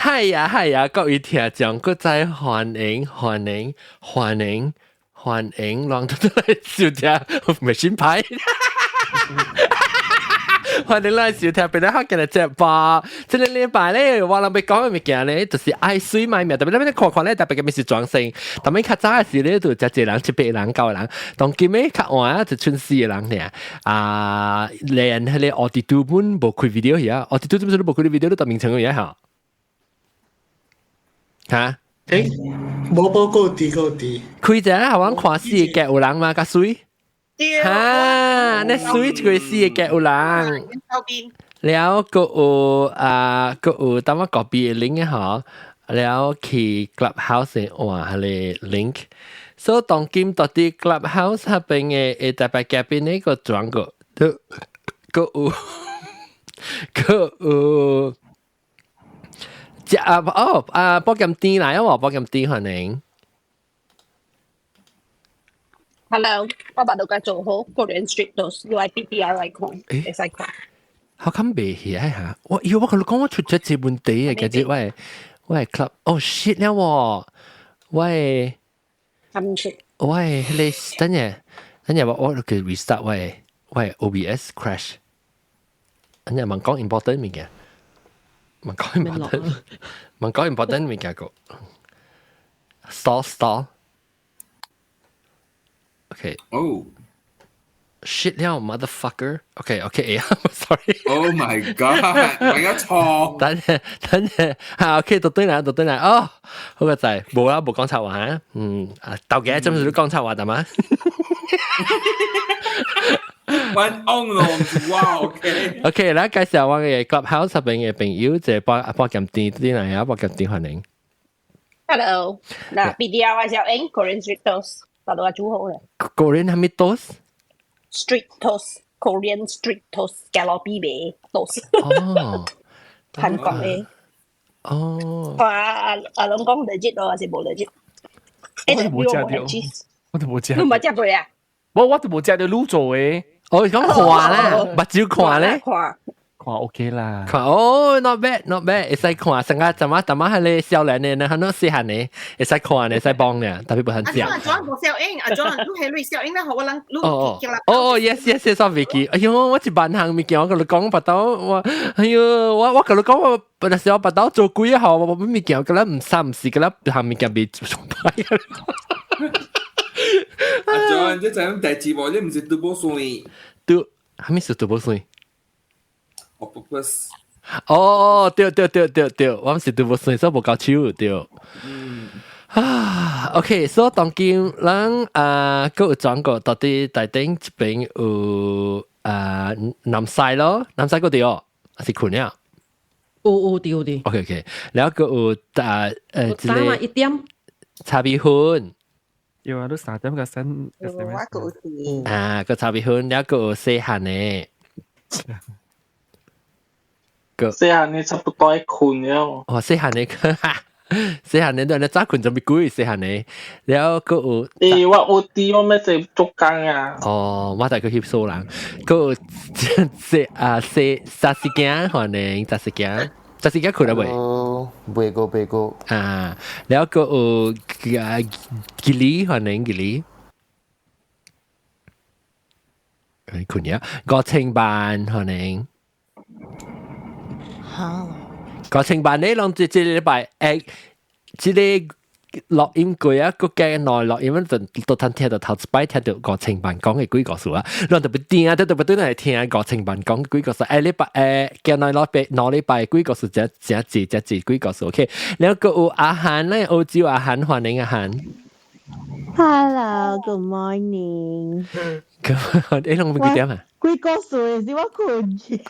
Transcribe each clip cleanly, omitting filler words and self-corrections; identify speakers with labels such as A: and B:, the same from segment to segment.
A: 係呀係呀，各位聽眾，閣再歡迎歡迎歡迎歡迎，攏都來收聽微信牌。歡迎來收聽，變得好今日節目。這個禮拜咧，我諗欲講的物件咧，就是愛媠賣命。特別咱看看咧，特別嘅是裝身。特別較早的時咧，就誠濟人，七八人、九個人。當今咧較晚就賰四個人爾。啊，連彼個奧迪都本無開 video 遐，奧迪都做咩無開 video 都當名稱嘅嚇。嚇？
B: 欸，無無夠佇夠佇。
A: 開者互阮看四個有人嗎？較媠。哈，那媠一個四個有人。了，閣有啊，閣有當我 copy 的 link 吼，了去 Clubhouse 換彼個 link。所以當今到底 Clubhouse 彼邊的會特別嘉賓呢個轉過，都閣有閣有，食啊哦啊，寶劍甜來哦，寶劍甜歡迎。
C: Hello，我把都該做好 Korean Street Toast，要愛 PPR 來看，會使看。
A: 好堪袂起來嚇！我喲，我共你講，我出咗一個問題啊，其實我的 club，哦 shit 了喎，我的我的彼個等下等下我我去 restart 我的 OBS crash。等下問講 important 物件，問講 important，問講 important 物件個，stall stall。Okay.
D: Oh.
A: Shit 了，motherfucker. Okay, okay, sorry.
D: Oh my god！我而家錯。
A: 等下，等下，嚇，OK，倒轉來，倒轉來，哦，好個仔，無啦，無講錯話嚇，嗯，啊，頭家真是你講錯話，對嗎？
D: 阮翁咯，毋是我，OK。
A: OK，來介紹我的 Clubhouse 入邊的朋友，這寶寶劍甜轉來啊，寶劍甜歡迎。
C: Hello，嗱，BDR 我小英 Korean Street Toast，把都煮好咧。
A: Korean 係咩 toast？
C: Street toast，Korean street toast，街路邊賣 toast。
A: 哦，
C: 韓國的。
A: 哦。
C: 啊啊啊！攏講 legit 咯，還是無 legit？
E: 我都無食著，我都無食。
C: 你無食過啊？
E: 我都無食著滷做的。
A: 哦，講看咧，目睭看咧。
C: 看。
E: 看 OK 啦。
A: 看哦，not bad，not bad，會使看，成個怎麼怎麼彼个少年的，那很多細漢的，會使看的，會使幫的，特別無很食。
F: 阿莊無小英，阿莊你係類小英，那予我人你
A: 哦哦哦，yes yes yes，我袂記。哎喲，我一萬項物件，我共你講腹肚，我哎喲，我共你講我，若是我腹肚做鬼啊，我物件，敢若毋三毋四，敢若項物件袂做歹。
D: 阿莊，這知影代誌無？你毋是拄無算？
A: 拄，啥物是拄無算？
D: Octopus。
A: 哦，對對對對對，我毋是拄無算，所以無夠手對。
D: 嗯。
A: 啊，OK，所以當今咱啊，閣有轉過到底台頂這邊有啊南西咯，南西閣佇哦，還是睏了？
G: 有有佇有佇。
A: OK OK，然後閣有啊
G: 早嘛一點。
A: 茶米粉。
E: 有啊，你3點個 send
F: 我閣有佇。
A: 啊，閣茶米粉，然後閣有細漢的。
B: 細漢的差不多愛睏了。
A: 哦，細漢的，細漢的都你早睏就咪鬼，細漢的，然後閣有。
B: 欸，我有佇我欲坐做工啊。
A: 哦，我帶去翕數人，閣有細啊細雜時間，歡迎雜時間，雜時間睏了未？
H: 哦，袂過袂過。
A: 啊，然後閣有啊吉利，歡迎吉利。睏了，五千萬歡迎。
F: Hello。
A: 五千萬你攏這禮拜誒，這個錄音過啊，閣加內錄音，就都通聽到頭一擺聽到五千萬講的鬼故事啊，咱特別聽，特別轉來聽五千萬講鬼故事。誒，禮拜誒，今日禮拜兩禮拜鬼故事，真真濟真濟鬼故事。OK，然後閣有阿韓咧，澳洲阿韓歡迎阿韓。
I: Hello，good morning。
A: 咁你攏幾點啊？
I: 鬼故事是我睏去。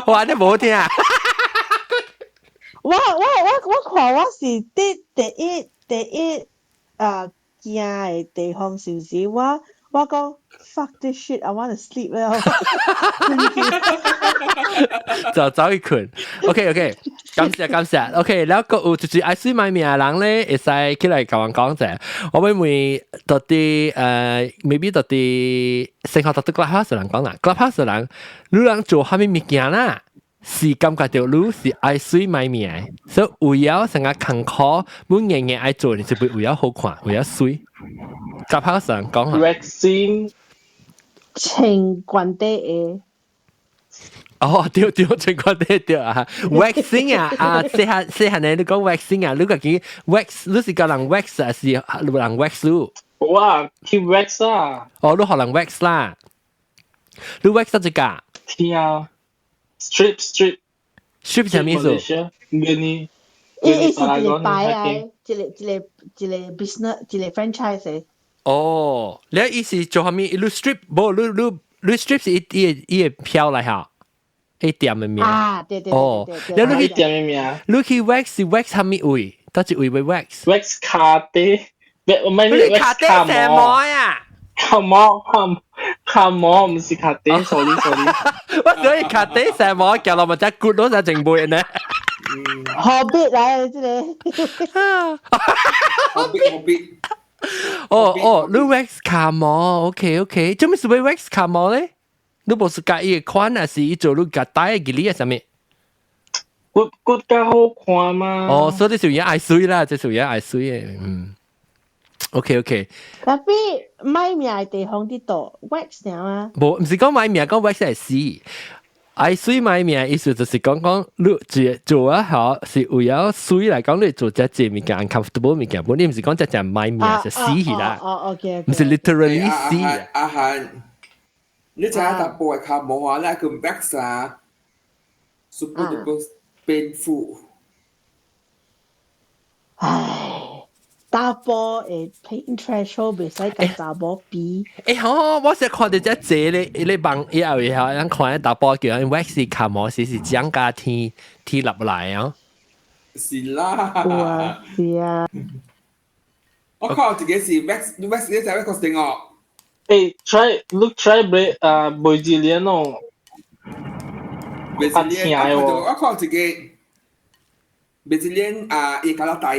A: 哇！你無聽啊？
I: 我看我是佇第一啊驚的地方，是毋是？我講 fuck this shit，I want to sleep 了。
A: 就走去睏。OK OK，感謝感謝。OK，然後閣有就是愛媠賣命的人咧，會使起來共阮講者。我欲問到底maybe 到底生活到底 Clubhouse 人講啦，Clubhouse 人，你人做啥物物件啦？是感覺到你是愛媠買命，所以為了成個艱苦，每硬硬愛做，你就會為了好看，為了媠。夾跑上講下。
B: Waxing
I: 穿懸底的。
A: 哦，對對，穿懸底對啊，waxing 啊，啊，細漢細漢呢，你講 waxing 啊，你家己 wax，你是教人 wax 還是有人 wax 你？
B: 我去 wax 啊。
A: 哦，你予人 wax 啦，你 wax 得一個？
B: 聽啊，strip strip。
A: strip 啥物意思？
B: 你
I: 伊伊是一個牌啊，一個一個一個 business，一個 franchise 的。
A: 哦，你意思做啥物？你 strip 無，你你你 strip 是伊伊伊會飄來哈？伊店的名。
I: 啊，對對。
A: 哦，你你去
B: 店的名。
A: 你去 wax 是 wax 啥物位？佗一位欲 wax？
B: wax 跤底，唔係
A: 你跤底成毛呀？
B: 跤毛跤跤毛毋是跤底，sorry sorry。
A: 我所以跤底成毛，行落嘛只骨攞就淨背呢。
I: 何必來這個？
D: 何必何必？
A: 哦哦，你 wax 跤毛，OK OK，做咩事欲 wax 跤毛咧？你無是佮意的款，還是伊做你佮帶嘅理啊？啥物？
B: 骨骨較好看嘛？
A: 哦，所以你是有愛媠啦，這是有愛媠的，嗯。OK OK。
I: Tapi 買命的地方佇佗 wax 爾啊？
A: 無，毋是講買命，講 wax 係死。愛媠買命意思就是講講你做做啊好，是為了媠來講，你做這這物件 uncomfortable 物件，本你毋是講這隻買命是死去啦。
I: 哦，OK。
A: 毋是 literally 死。
D: 阿漢，你知影查埔的跤毛啊？咧叫 wax 啊，super duper painful。
I: 唉，查埔的 pain threshold 袂使共查某比。
A: 欸，好，我是看到這濟咧，伊咧網以後以後，人看查埔叫人 wax 跤毛是是降價天天落來啊。
D: 是啦。
I: 有啊，是啊。
D: 我看一個是 wax wax 你知 wax 定哦？
B: 欸，try look try 袂啊，Brazilian 哦。
D: Brazilian 我看一個 Brazilian 啊，伊加拿大。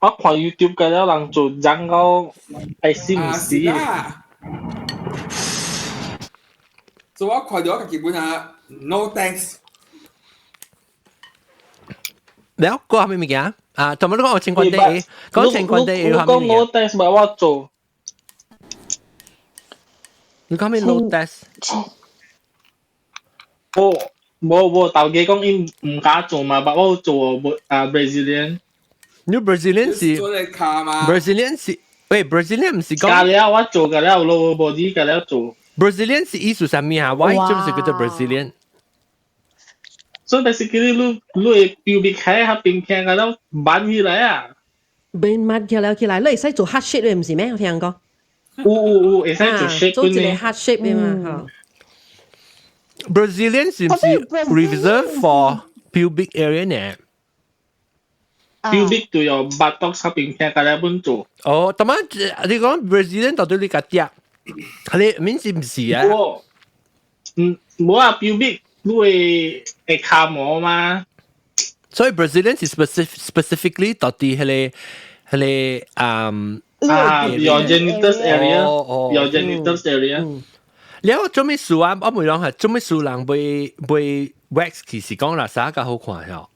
B: 我看 YouTube 個了人做染到愛死毋死。
D: 所以我看到我基本上 no thanks。
A: 了，過啥物物件？啊，同埋你講有穿懸底，講穿懸底有啥物
B: 物件？講 no thanks，咪我做。
A: 你講咩 no thanks？
B: 無無無，頭家講伊毋敢做嘛，但我有做無啊 Brazilian。
A: 你 Brazilian 是
D: 做你跤嘛
A: ？Brazilian 是喂，Brazilian 毋是講。
B: 加了我做個了，lower body 個了做。
A: Brazilian 是意思啥物啊？Why 就是叫做 Brazilian？
B: 所以 basically 你你會 pubic hair 較平平個了挽起來啊。
G: 變抹起來起來，你會使做 heart shape 的，毋是咩？我聽講。
B: 有有有，會使做 shape。
G: 做一個 heart shape 的嘛，嚇。
A: Brazilian 是毋是 reserved for pubic area 呢？
B: pubic 對哦，buttocks 較平平個了本做。
A: 哦，但係你講 Brazilian 到底你家己？你免是毋是啊？
B: 嗯，無啊，pubic 你會會跤毛嘛？
A: 所以 Brazilian 是 specifically 到底彼個彼個嗯
B: 啊，your genitals area，your genitals area。
A: 了做咩事啊？我問講係做咩事人欲欲 wax 其實講啦，啥較好看吼？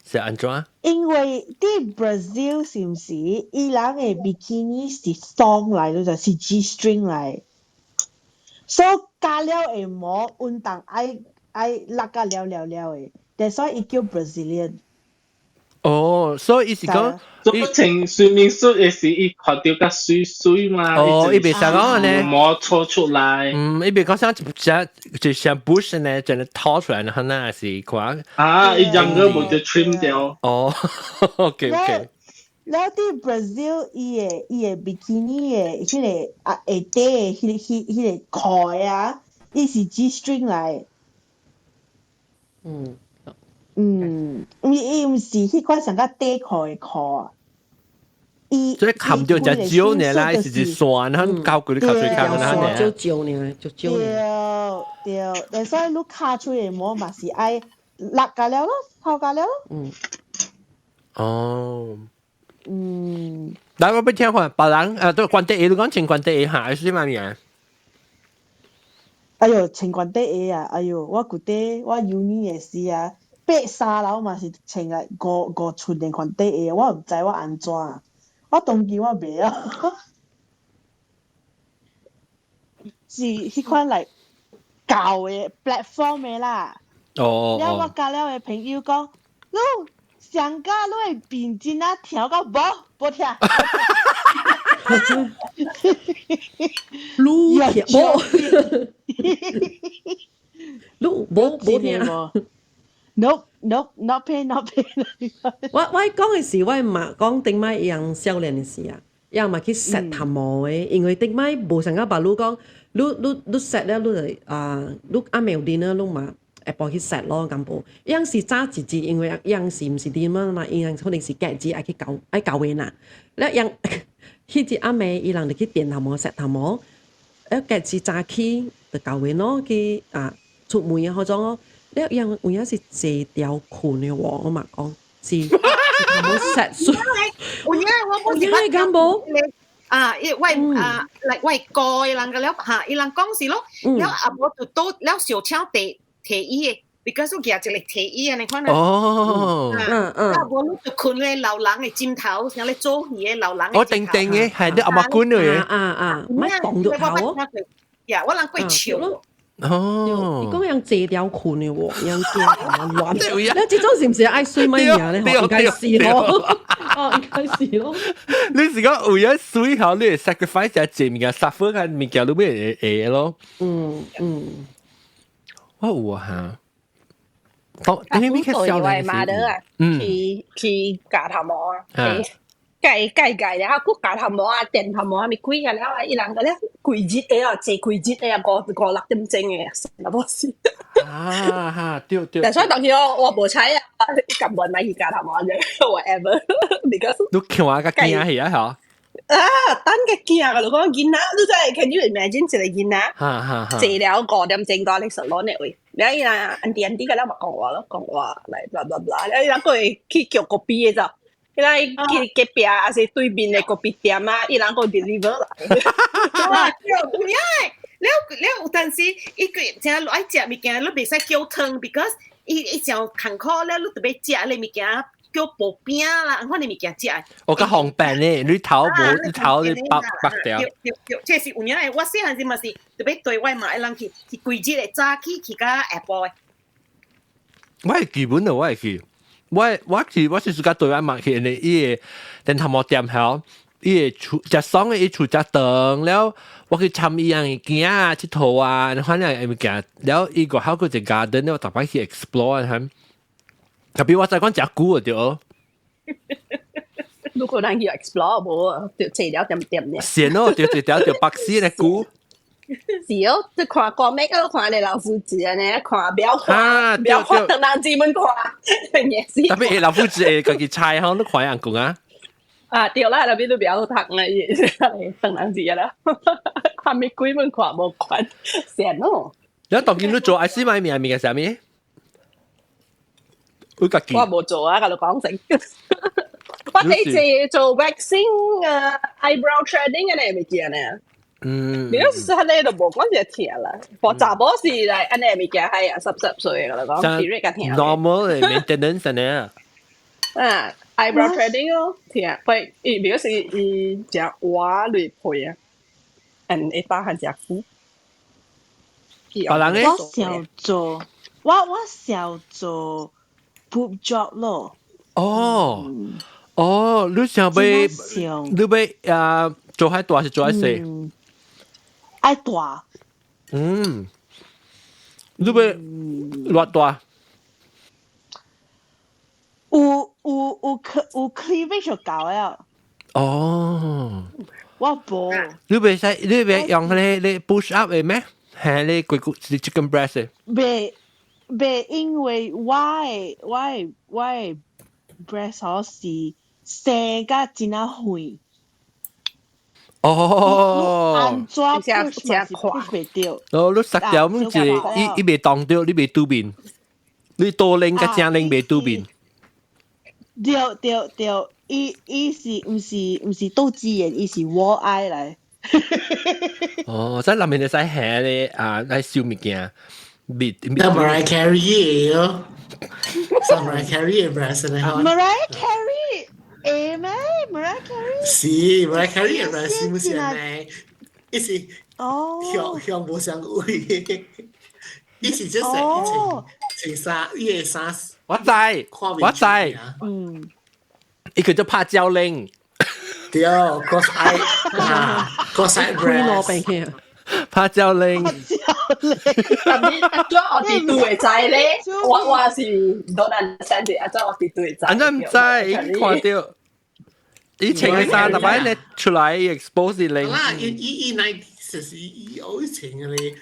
A: 是按怎？
I: 因為佇 Brazil 是毋是？伊人的比基尼是 thong 來，就是 G string 來，所以加了的毛運動愛愛落甲了了了的，所以伊叫 Brazilian。
A: 哦，所以伊是講，
B: 做不成說明書的是伊看到較媠媠嘛？
A: 哦，伊袂使講呢，
B: 毛抽出來。
A: 嗯，伊袂講像只就像 bush 呢，將你掏出來，那是看。
B: 啊，伊兩個無就 trim 掉。
A: 哦，OK。
I: 了佇 Brazil 伊的伊的比基尼的彼個啊下底的彼彼彼個褲啊，伊是 G string 來。嗯，伊伊毋是彼款上較短褲的褲啊。伊
A: 所以冚到只少呢啦，是一線，咱交過你尻水坑那呢。
G: 就少呢，就少
I: 呢。對對，所以你尻出的毛嘛是愛落甲了咯，頭甲了咯。
A: 哦。來，我欲聽看，別人啊，對，懸底你講穿懸底嚇，是啥物名？
I: 哎喲，穿懸底鞋啊！哎喲，我舊底我 uni 的時啊，爬三樓嘛是穿來五五寸的懸底鞋，我毋知我按怎，我當今我袂曉。是彼款來舊的 platform 的啦。了我交了的朋友講，你上架你的面真啊疼到無無疼。
G: 愈疼無，愈無無疼。
I: Nope, nope, not pain, not pain。
G: 我講的是我嘛講頂擺樣少年的時啊，樣嘛去洗頭毛的，因為頂擺無像甲別路講，你你你洗了你就啊，你暗暝有 dinner 你嘛下晡去洗咯，敢無？樣是早一日，因為樣是毋是 dinner 嘛，伊樣可能是隔日愛去交愛交的啦。了樣彼日暗暝伊人就去電頭毛洗頭毛，了隔日早起就交的咯，去啊出門啊，彼種咯。了樣有影是坐條困的喎，我嘛講是是頭毛洗水。
F: 有影我冇
G: 有影敢無？
F: 啊，伊我啊，來我哥伊人個了嚇，伊人講是咯，了啊無就倒了小巧提提伊的，because 我舉一個提椅啊，你看啊。啊無你就睏咧老人的枕頭，像咧做戲的老人的。
A: 我定定的係你阿媽管嘅。
G: 啊啊，莫動到頭哦。
F: 呀，我人過笑
G: 咯。
A: 哦，
G: 伊講樣坐條困的喎，樣驚亂。你這種是毋是愛水物件咧？應該是咯，哦，應該是咯。
A: 你是講為咗水好，你會 sacrifice 一隻物件，suffer 個物件都會會咯。我有啊嚇。當你咪較少年
C: 時，去去鉸頭毛啊。計計計了，佮鉸頭毛啊、電頭毛啊，咪貴啊了啊！伊人個咧規日的啊，坐規日的啊，五五六點鐘的，那無是。
A: 啊哈，對對。
C: 但所以當時我我無彩啊，根本莫去鉸頭毛啫，whatever。because
A: 你看我較驚去啊嚇。
C: 啊，等個驚個，就講囡仔，你知 can you imagine 一個囡仔，坐了5點鐘到咧 salon 的位，了伊人 auntie auntie 個了嘛講話咯，講話來 blah blah blah，了伊人閣會去叫咖啡的就。伊人去隔壁還是對面的咖啡店啊，伊人閣 deliver 來。
F: 哇，對，有影了了有陣時，伊個正愛食物件，你袂使叫湯，because 伊伊誠艱苦了，你特別食咧物件叫薄餅啦，按款的物件食。
A: 我較方便咧，你頭無你頭你剝剝掉。
F: 對對對，這是有影的。我細漢時嘛是特別對我媽的人去，是規日的早起去到下晡的。
A: 我會基本的，我會去。我我是我是自家對我媽去，因為伊個電頭毛店吼，伊個厝食爽的，伊厝食長了，我去參伊樣囝啊、𨑨迌啊，反正物件，了伊外口閣一個 garden，我逐擺去 explore 哈。特別我知講食久就對。
C: 如果咱去 explore 無，就坐了點點呢。
A: 先咯，就一條就白絲的久。
C: 是哦，就看歌咩，都看你老夫子安呢，看表看，表看等人姊們看，也是。
A: 特別老夫子會家己猜吼，你看人講啊。
C: 啊，對啦，特別都表讀啦，等人子啦，看咩鬼們看無看，善咯。
A: 你當今你做愛死買物物件啥物？我家己。
C: 我無做啊，共你講成。我哋做 waxing 啊，eyebrow threading 安呢物件呢。你嗰時係你都無講就疼啦，我查某是來按呢物件係啊，濕濕碎噶啦講，period 較疼。
A: normal 的 maintenance 呢？
C: 啊，eyebrow threading 咯，疼，不，伊比如是伊食蛙類配啊，嗯，會打還食苦。
A: 別人咧？
I: 我想做，我我想做 boob job 咯。
A: 哦，哦，你想欲，你欲啊做較大是做較細？
I: 愛大。
A: 嗯，你欲偌大？
I: 有有有有 cleavage 就夠了。
A: 哦。
I: 我無。
A: 你袂使，你袂用彼個 push up 的咩？係你規個是 chicken breast 的。
I: 袂袂，因為我的 breast 是生甲真仔肥。
A: 哦。
I: 按怎 push 嘛是 push 袂著。
A: 哦，你塞掉，你一伊伊袂當著，你袂拄面，你多拎佮正拎袂拄面。
I: 對對對，伊伊是毋是毋是肚臍的，伊是窩愛來。
A: 哦，在內面會使下咧啊，來燒物件，蜜蜜。
B: 那 Mariah Carey 咯，Mariah Carey 嘅 breast 咧。
I: Mariah Carey 會咩？Mariah Carey
B: 是 Mariah Carey 嘅 breast 唔是呢？伊是
I: 哦，
B: 向向無相位，伊是 just 穿穿衫，伊嘅衫。
A: 我知，我知。伊叫做拍焦鈴。
B: 對，cross eye 啊，cross eye breast。
A: 拍焦鈴。
C: 特別阿怎我佇對會知咧？我是 don't understand 阿怎我佇對會知？
A: 安怎毋知？伊看到。伊穿嘅衫，特擺咧出來 expose 鈴。
B: 啦，伊伊伊 nineties 是伊有穿嘅咧，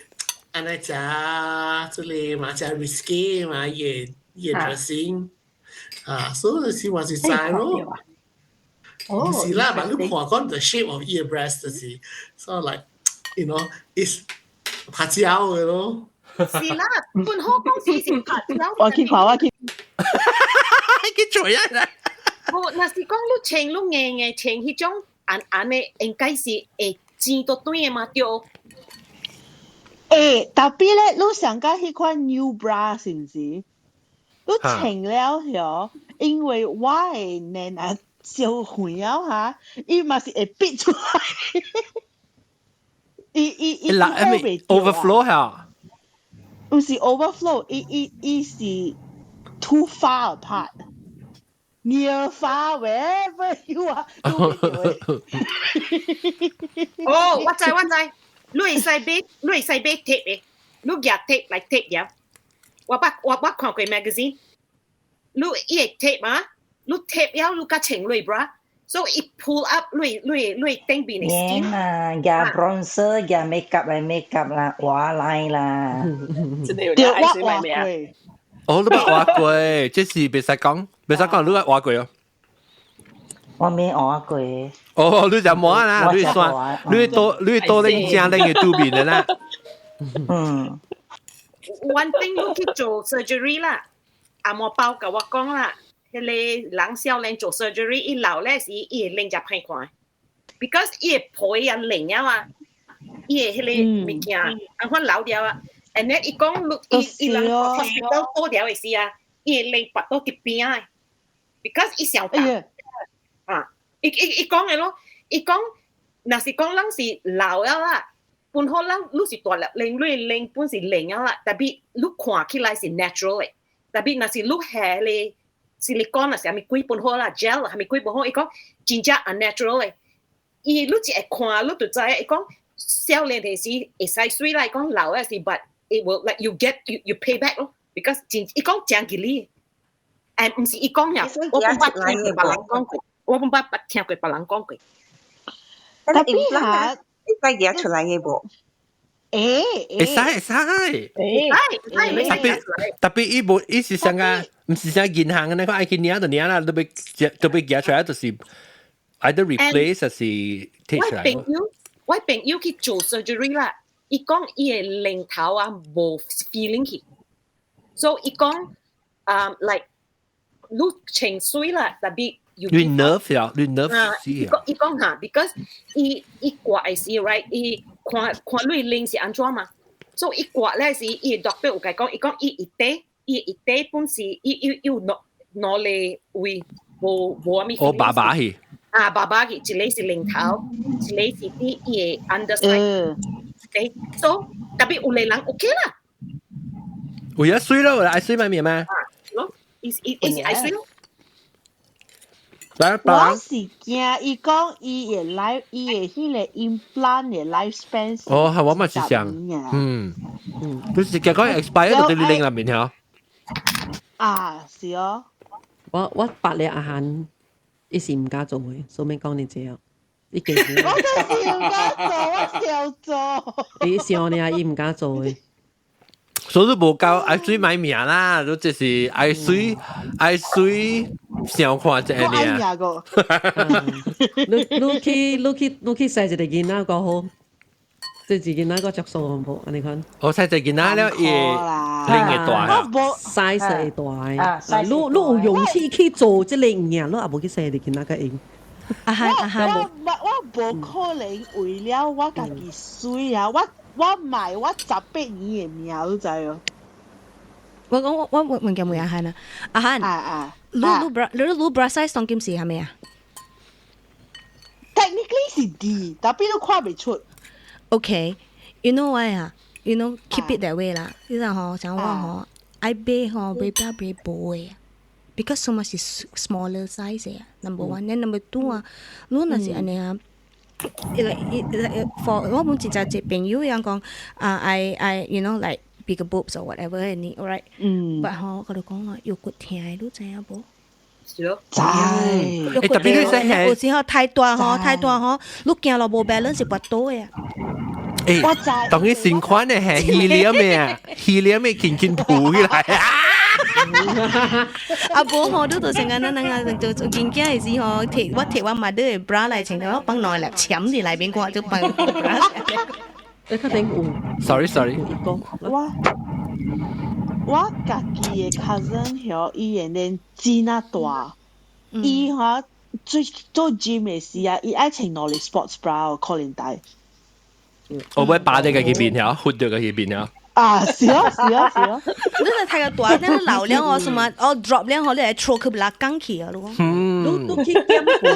B: 按呢食這個嘛食 risky 嘛，伊伊 dressing 啊，所以是話是知咯。唔是啦，但你看講 the shape of 伊嘅 breast 就是，so like it's 拍焦嘅咯。
F: 是啦，本好公司是拍焦。
I: 我去看，我去。
A: 去做啊！
F: 無，若是講你穿你硬嘅穿彼種按按的，應該是會剪到短的嘛對。
I: 欸，特別咧，你上甲彼款 NuBra 是毋是？你穿了後，因為我的奶啊小肥了哈，伊嘛是會逼出來。伊伊伊
A: 伊 overflow 嚇？
I: 毋是 overflow，伊伊伊是 too far apart。Near far wherever you are 都會。
F: 哦，我知我知，你會使買，你會使買 tape 的，你夾 tape 來 tape 了。我捌看過 magazine，你伊會 tape 嘛？你 tape 了，你佮穿落 bra，所以伊 pull up 你你你頂邊的 skin。
J: 啊，夾 bronzer，夾 makeup 來 makeup 啦，畫來啦。
C: 真的有點愛水買咩？
A: 哦，你捌畫過，這是袂使講，袂使講，你捌畫過哦。
J: 我沒畫過。
A: 哦，你就摸啦，你算，你多你多恁正恁嘅肚面的啦。
J: 嗯。
F: One thing 你去做 surgery 啦，阿莫包共我講啦，彼個人少年做 surgery，伊老咧時伊會臉就歹看，because 伊會皮啊爛了啊，伊會彼個物件，按款老掉啊。And then 伊講你伊伊人 hospital 倒掉的時啊，伊會臉拔到佇邊仔，because 伊上大啊，伊伊伊講的咯，伊講若是講咱是老了啦。本好咱你是大粒臉，你臉本是靚啊啦，特別你看起來是 natural 的，特別若是你下咧 silicone 啊，啥物鬼本好啦，gel 啥物鬼本好，伊講真正 unnatural 的。伊你一會看，你就知影。伊講少年的時會使媠啦，伊講老的是，but it will like you get you pay back 咯，because 真伊講真吉利。誒，毋是伊講呀，我捌聽過別人講過，我捌捌聽過別人講過。
I: 特別下。
K: 會使夾出來的無？
I: 會
A: 會使會使，
F: 會
A: 特別特別伊無伊是啥個？毋是啥銀行的，那個愛去領就領啦，都欲都欲夾出來，就是 either replace 還是 take 出來。
F: 我朋友，我朋友去做 surgery 啦，伊講伊的領頭啊無 feeling 去，所以伊講啊，like 你穿媠啦，特別。
A: 你 nerve 呀，你 nerve
F: 死啊！伊講嚇，because 伊伊割的時，right，伊看看你臉是按怎嘛，所以伊割咧時，伊 doctor 有共講，伊講伊一塊，伊一塊本是伊伊伊有兩兩個位無無啥物。
A: 哦，爸爸去。
F: 啊，爸爸去，一個是領頭，一個是佇伊的 underside。對，所以特別有個人 OK 啦。
A: 有影媠咯，愛媠買面嗎？
F: 啊，咯，伊伊伊是愛媠咯。
I: 我是驚伊講伊的 life，伊的彼個 implant 的 lifespan
A: 哦，係我嘛是想，嗯嗯，就是結果 expire 就對你拎入面嚇。
I: 啊，是哦。
G: 我我捌咧阿漢，伊是毋敢做的，所以講你這樣，伊記
I: 我就是毋敢做，我想做。
G: 伊想呢，伊毋敢做的。
A: 所以無夠愛媠買命啦，都就是愛媠愛媠想看這個。
G: 你你去你去你去生一個囡仔個好，這一囡仔個著數好無？按呢款。
A: 我生一個囡仔了，伊另會大。
G: size 會大。你你有勇氣去做這個物件，你也無去生一個囡仔較用。
L: 阿漢阿漢，
I: 我無可能為了我家己媠啊！我賣我18年的命，你知哦？
L: 我講我問嘅問阿漢啊，阿漢，
I: 啊啊，
L: 你 bra 你 bra size 當今時係咪啊
I: ？Technically 是 D，但係你看袂出。
L: Okay，you know why 啊？You know keep it that way 啦。你知吼，像我吼，愛買吼買 bra 買薄的。Because so much is smaller size 啊，number one，then number two 啊，你若是按呢啊，like for 我們真濟朋友樣講啊，I like bigger boobs or whatever 呢，alright，
I: 嗯
L: ，but 吼，我就講啊，有骨疼的，你知影無？
F: 是咯，
I: 知。
A: 欸，特別你說係
L: 有時候太大吼，太大吼，你行路無 balance 是跋倒的啊。
A: 欸，當佢新款的係 helium 的啊，helium 的輕輕浮起來啊。
L: 啊無吼，你就成個咱那個就做見鏡的時候，提我提我媽的 bra 來穿，我放兩粒攕佇內面看，就放 bra。
G: 你確定有
A: ？Sorry sorry。
I: 我家己的 cousin 曉伊的臉真啊大，伊吼最做 gym 的時啊，伊愛穿兩粒 sports bra 可能大。
A: 我會把這個去邊條，豁掉個去邊條。
I: 啊，是啊，是啊，是啊！
L: 你係太個大，那老了哦，什麼哦 drop 了後，你會 throw 去拉鋼去啊，
G: 你去減肥，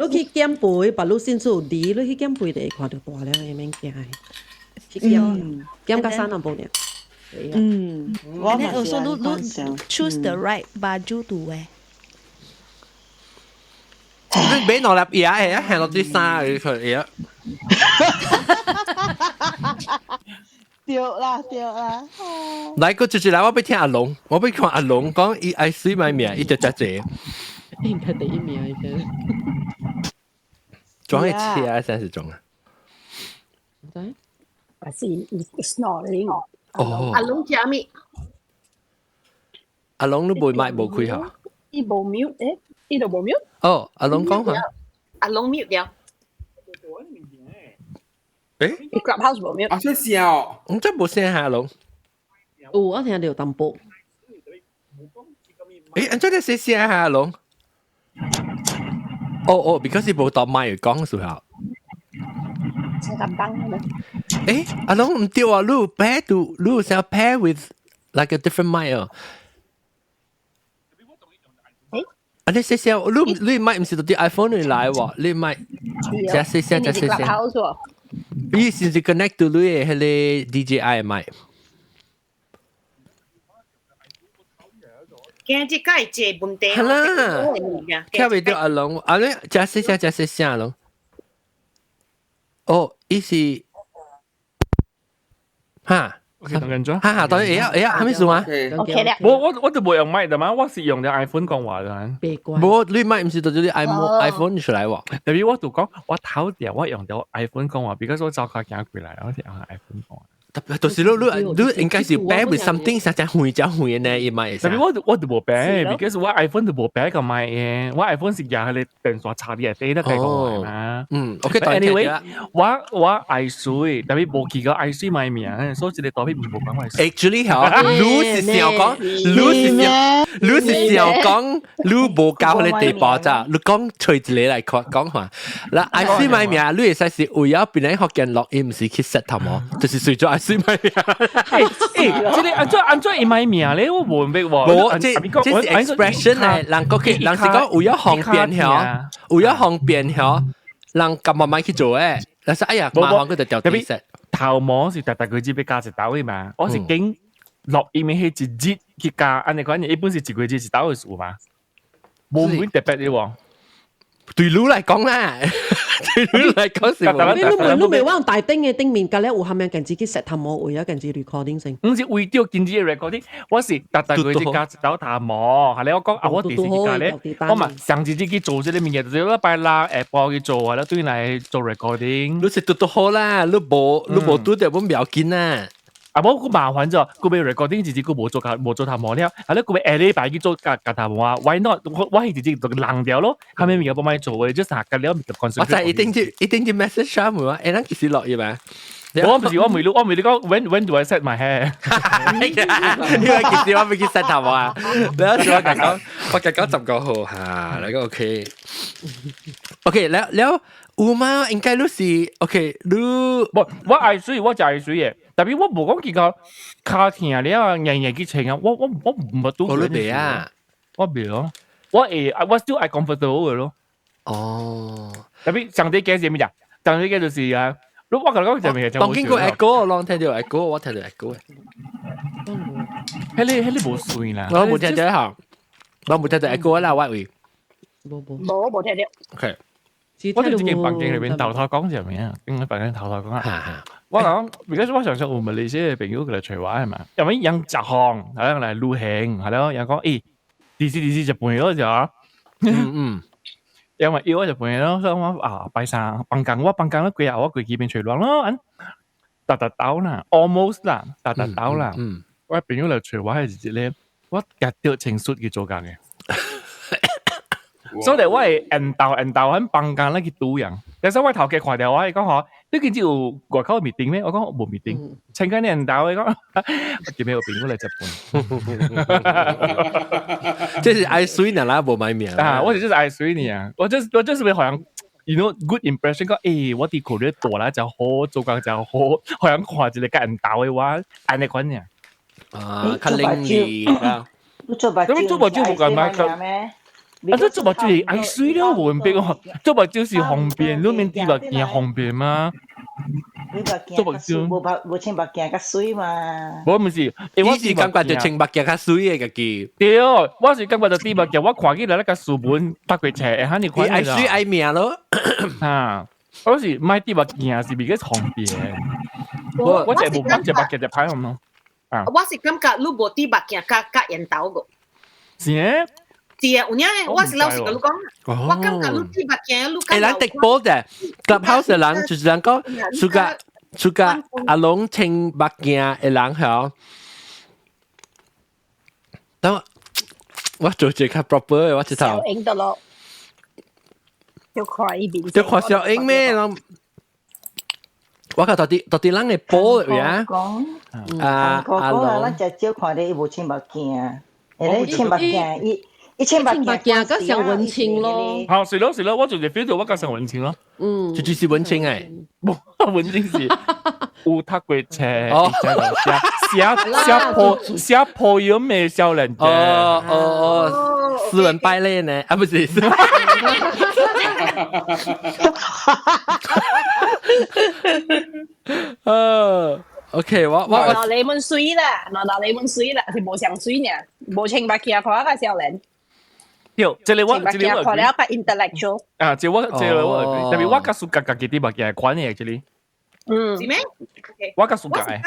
G: 你去減肥，把你先做低，你去減肥就會看到大了，會免驚。去減減到三兩步爾。
I: 嗯，我
L: 嘛是按呢 choose the right baju to wear。
A: 你買兩粒嘢係啊，行落啲衫佢嘢。
I: 對啦對啦，
A: 來個就是來，我欲聽阿龍，我欲看阿龍講伊愛水買命，伊就遮濟。
G: 應該第一名應該。
A: 裝嘅車啊，真是裝啊。
G: 知？
C: 還是 snoring
A: 哦。
F: 阿龍食咩？
A: 阿龍你袂麥無開嚇？
C: 伊無 mute 誒，伊都無 mute。
A: 哦，阿龍講下。
F: 阿龍 mute 了。
A: 誒
C: ，Clubhouse 無 mute。
D: 啊，出聲哦！
A: 我真無聲下龍。
G: 有，我聽到淡薄。
A: 誒，按怎你細聲下龍？哦哦，because 伊無當麥講時候。
C: 聲咁當嘅。
A: 誒，阿龍毋對啊，你 pair to 你想 pair with like a different mic 哦。
C: 誒？
A: 啊，你細聲，你麥毋是到啲 iPhone 裏來喎，你麥，遮細聲，遮細聲。伊是是 connect to 你的彼个 DJI 麥。
F: 今日該這問題。
A: 係啦，聽袂著阿龍，阿你遮細聲，遮細聲龍。哦，伊是，哈。
E: OK，等緊咗。
A: 哈哈，當然會曉會曉，啥物事啊？
C: OK 啦。
E: 我就無用麥的嘛，我是用著 iPhone 講話的。
A: 無，你麥毋是就你 iPhone 出來喎。
E: 特別我就講，我頭條我用著 iPhone 講話，because 我走較行過來，我是用 iPhone 講話。
A: 特別就是你應該是 pair with something 實在遠真遠呢，伊麥會
E: 特別我就無 pair，because 我 iPhone 就無 pair 個麥嘅，我 iPhone 是用彼个電線插佇內底咧講話嘛。
A: 嗯，OK，
E: anyway，我愛媠，特別無記個愛媠麥名，所以這個特別毋無講我。
A: Actually 嚇，你是想講，你是想講，你無到彼个地步咋？你講揣一个來講講話，嗱愛媠麥名，你會使是為了邊個福建錄音，毋是去 set 頭毛，就是隨咗愛媠麥名。
E: 欸，這個按怎按怎伊麥名咧？我無明白喎。
A: 無，這是 expression 嚟，人講佢，人是講為咗方便曉，為咗方便曉，人咁慢慢去做誒。但是哎呀，麻煩佢就調底 set。
E: 頭毛是逐逐個月欲加一刀的嘛，我是經錄音的彼一日去加，按呢款一般是一個月一刀的事嘛，無會特別的喎。
A: 對你來講啦，對你來講是無。
G: 你你未往大頂的頂面，隔咧有蝦米近自己 set 頭毛位啊，近自 recording 先。
E: 毋是為著近日 recording，我是逐逐個月加一刀頭毛，係咧我講啊，我第時去加咧，我嘛上一日去做這个物件，就是禮拜六下晡去做啊，了對來做 recording。
A: 你是拄拄好啦，你無拄著本要緊啦。
E: 啊，無閣麻煩咗，閣欲 recording 一日閣無做較無做頭毛了，啊，你閣欲下禮拜去做夾夾頭毛啊？Why not？我彼一日就弄掉咯，後面物件無愛做的，就啥夾了就
A: 我知一定就一定就 message 上門啊，欸，咱幾時落葉啊？
E: 我唔是我問你，我問你講 when do I set my hair？
A: 因為其實我未去 set 頭啊。你有時我講，我講10個號嚇，你個 OK。OK，了了有嗎？應該你是 OK，你
E: 無我愛水，我就愛水嘅，特別我無講結構跤疼了，硬硬去穿啊，我唔捌拄。
A: 我你袂啊？
E: 我袂咯，我會我 still 愛 comfortable 嘅咯。
A: 哦，
E: 特別上帝嘅是咩啫？上帝嘅就是啊，我同你講就咩？
A: 當經過 echo，攏聽到 echo，我聽到 echo。
E: 彼個無算啦。
A: 我無聽到嚇，我無聽到 echo 啦，我會。
G: 無無。
C: 無聽到。
A: OK。
E: 我哋這間房間裏邊偷偷講就咩啊？應該房間偷偷講啊。我講，而家我上次有馬來西亞朋友過來找我係嘛？因為人食飯，係咯來旅行，係咯，人講誒，第四第四食飯咯就啊。因為要我食飯咯，所以我啊拜三放工，我放工咧幾日我過去邊找人咯，逐逐兜啦，almost 啦，逐逐兜啦。我朋友來找我係一日咧，我夾到情緒去做工嘅。所以我會緣投緣投喺放工咧去拄人，但是我頭家看到我，伊講吼，你今朝有外口 meeting 咩？我講無 meeting，請緊你緣投，伊講，我今日有朋友來食飯。
A: 這是愛水呢啦，無買命
E: 啊！我是就是愛水呢啊！我就是會好像，you know good impression 講，欸，我佇 Korea 大啦就好，做工就好，好像看一個佮緣投的我，按呢款爾。
A: 啊，較靈異啊！
J: 做目睭，
E: 做目睭無共咩？啊！這做目睭是愛水了，無分別哦。做目睭是方便，你免戴目鏡方便嗎？
J: 做目睭無目無穿目鏡較水嘛？
E: 無毋是，
A: 我是感覺就穿目鏡較水的家己。
E: 對，我是感覺就戴目鏡，我看起來那個書本讀過冊會遐爾款。
A: 愛水愛命咯。
E: 啊，我是買戴目鏡是比較方便。我就無講隻目鏡就歹好冇？啊，
F: 我是感覺你無戴目鏡較較緣投個。
E: 是咩？
F: 是啊，有影我是老實共你講，我感覺你戴目鏡，你
A: 欸，咱直播的 Clubhouse 的人就是人講，暑假暑假阿龍穿目鏡的人吼，等我我做一個較 proper 的，我這頭。
C: 小英得咯，就看伊面。
A: 就看小英咩？我看到底到底人會播呀？
J: 啊，阿龍，咱只少看到伊無穿目鏡，會穿目鏡伊。伊穿目
G: 鏡較像文青咯。
E: 好，是咯是咯，我就是 feel 到我較像文青咯。
A: 嗯，就是文青誒。
E: 無，文青是有讀過冊，寫寫寫破寫破音的少年。
A: 哦哦哦，斯文敗類呢？啊，不是。OK，我
C: 嗱你們水啦，嗱嗱你們水啦，是無上水呢，無穿目鏡看較少年。
E: 對，這個我這個我
C: 看了較 intellectual。
E: 啊，這我這個我，特別我較屬家己啲目鏡款的，這裡。
C: 嗯。
F: 是咩？
E: 我較屬家的。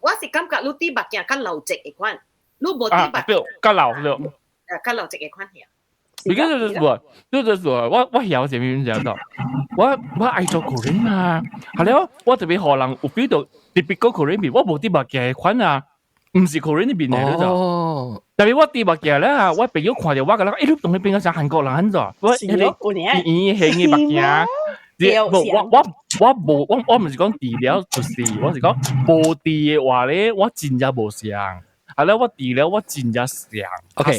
F: 我是感覺你戴目鏡較老直的款，你無戴目鏡。
E: 對，較老對。
F: 啊，較老直的款係。
E: 而家就是話，就是話，我曉啥物你知道？我愛做 Korean 嘛，係了，我特別予人有 feel 到特別個 Korean 面，我無戴目鏡的款啊，毋是 Korean 的面嚟就。特別我戴目鏡咧，我朋友看著我，個人，欸，你當你變成韓國人怎？我彼個圓圓形的目鏡，無我我我無我我毋是講除了就是，我是講無戴的話咧，我真正無像。係啦，我除了我真正像。
A: OK，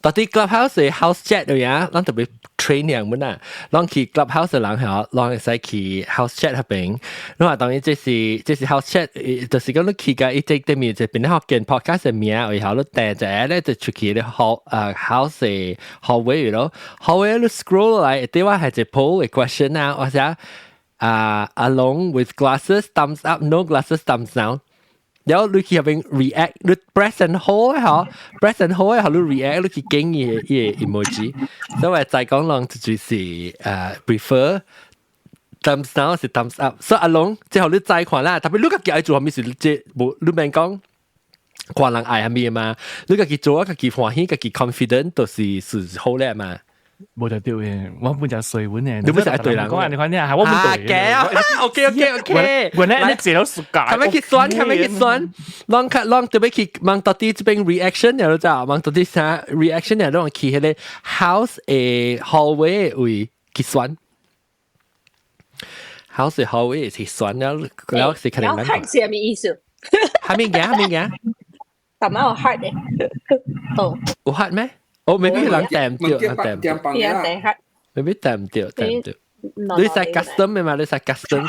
A: 到底 Clubhouse 的 house chat 對呀，咱特別 train 人們啊，咱去 Clubhouse 的人吼，咱會使去 house chat 那邊。你話當然這是 house chat，就是講你去個伊這對面這邊學見 podcast 的名，然後你訂一下咧就出去咧 hall house 的 hallway 咯，hallway 你 scroll 來，對我係一 poll 的 question 啊，我寫啊阿龍 with glasses thumbs up，no glasses thumbs down。然後你去入邊 react，你 press and hold 嗬，press and hold 嗬，你 react，你去經伊伊 emoji，所以再講人就是prefer thumbs down 是 thumbs up，所以阿龍最後你再看啦，特別你家己愛做啥物事，這無你免講看人愛啥物嘛，你家己做，家己歡喜，家己 confident 就是是好咧嘛。
E: 無就對嘅，我本就水本嘅。
A: 你本就係對人
E: 講，你看你係我本對
A: 嘅。OK OK OK。
E: 原來你借咗暑假。
A: 係咪去算？係咪去算？啷較啷特別去問到底這邊 reaction 了就，問到底啥 reaction 了，攏去彼個 house 的 hallway 位去算。house 是 hallway 是算了，了是肯定
C: 難。heart 是啥物意思？
A: 蝦米嘅？蝦米嘅？
C: 但係有 heart 嘅，哦。
A: 有 heart 咩？哦，maybe 人訂唔到，訂唔
D: 到。
A: maybe 訂唔到，訂唔到。你使 custom 嘅嘛？你使 custom。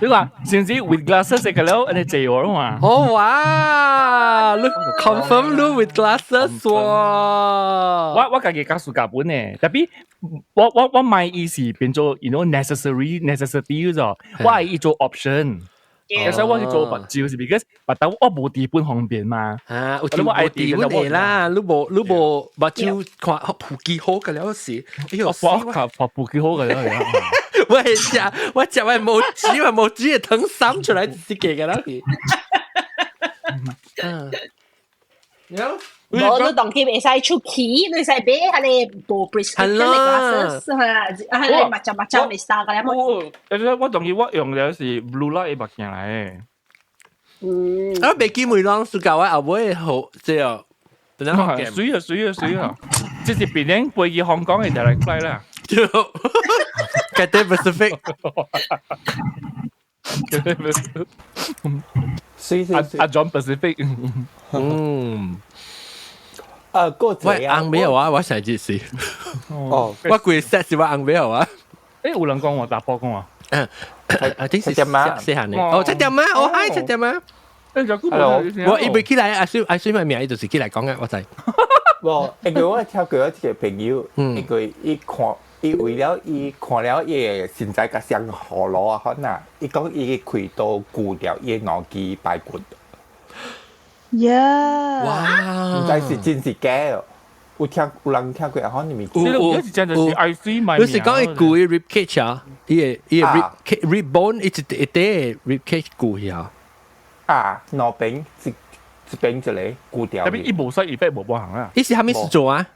E: 你話甚至 with glasses 嘅了，你借我嘛？
A: 哦哇！你 confirm 你 with glasses 哇！
E: 我家己較 suka 本呢，tapi 我買伊是變做 necessary necessity 咗，我係伊做 option。其實我去做目睭是 because 目豆我無佇本方便嘛。
A: 啊，有條無佇本會啦，你無目睭看普及好嘅了是，哎呦，
E: 我靠，普及好嘅了。
A: 我係食我食我無紙我無紙嘅糖三出來是假嘅啦是。嗯。
C: 無你當佢會使出去，你使買彼個無 prescription 的 glasses，係啊，彼個目睭目睭會沙個了。
E: 我當佢我用的是 blue light 目鏡來。
C: 嗯。
A: 啊，袂記每啷暑假我後尾好這個。
E: 水啊水啊水啊！這是別人飛去香港的就來來啦。
A: Cathay Pacific。
E: Cathay Pacific。
H: 水
E: 阿阿 John Pacific。
A: 嗯。
H: 啊，個
A: 喂，紅尾啊，我上次是。
H: 哦，
A: 我規 set 是我紅尾啊。
E: 有人講我查埔講啊。
A: 嗯，啊，這是
H: 七點嗎？
A: 細漢的。哦，七點嗎？哦，嗨，七點嗎？我伊未起來，阿水阿水咪名，伊就是起來講啊，我知。
H: 無，因為我聽過一個朋友，因為伊看，伊為了伊看了伊的身材較像葫蘆啊，款啊，伊講伊開刀鋸掉伊的兩支排骨。
I: 呀！
A: 哇！
H: 毋知是真是假哦。有聽有人聽過啊？可能物
E: 件。有有真就是愛水買。
A: 你是講伊鋸伊 rib cage 啊？伊個伊個 rib rib bone 一一塊 rib cage 鋸去啊？
H: 啊，兩邊一一邊一個鋸掉。
E: tapi 伊無使 effect 無無行啊。
A: 伊是啥物事做啊？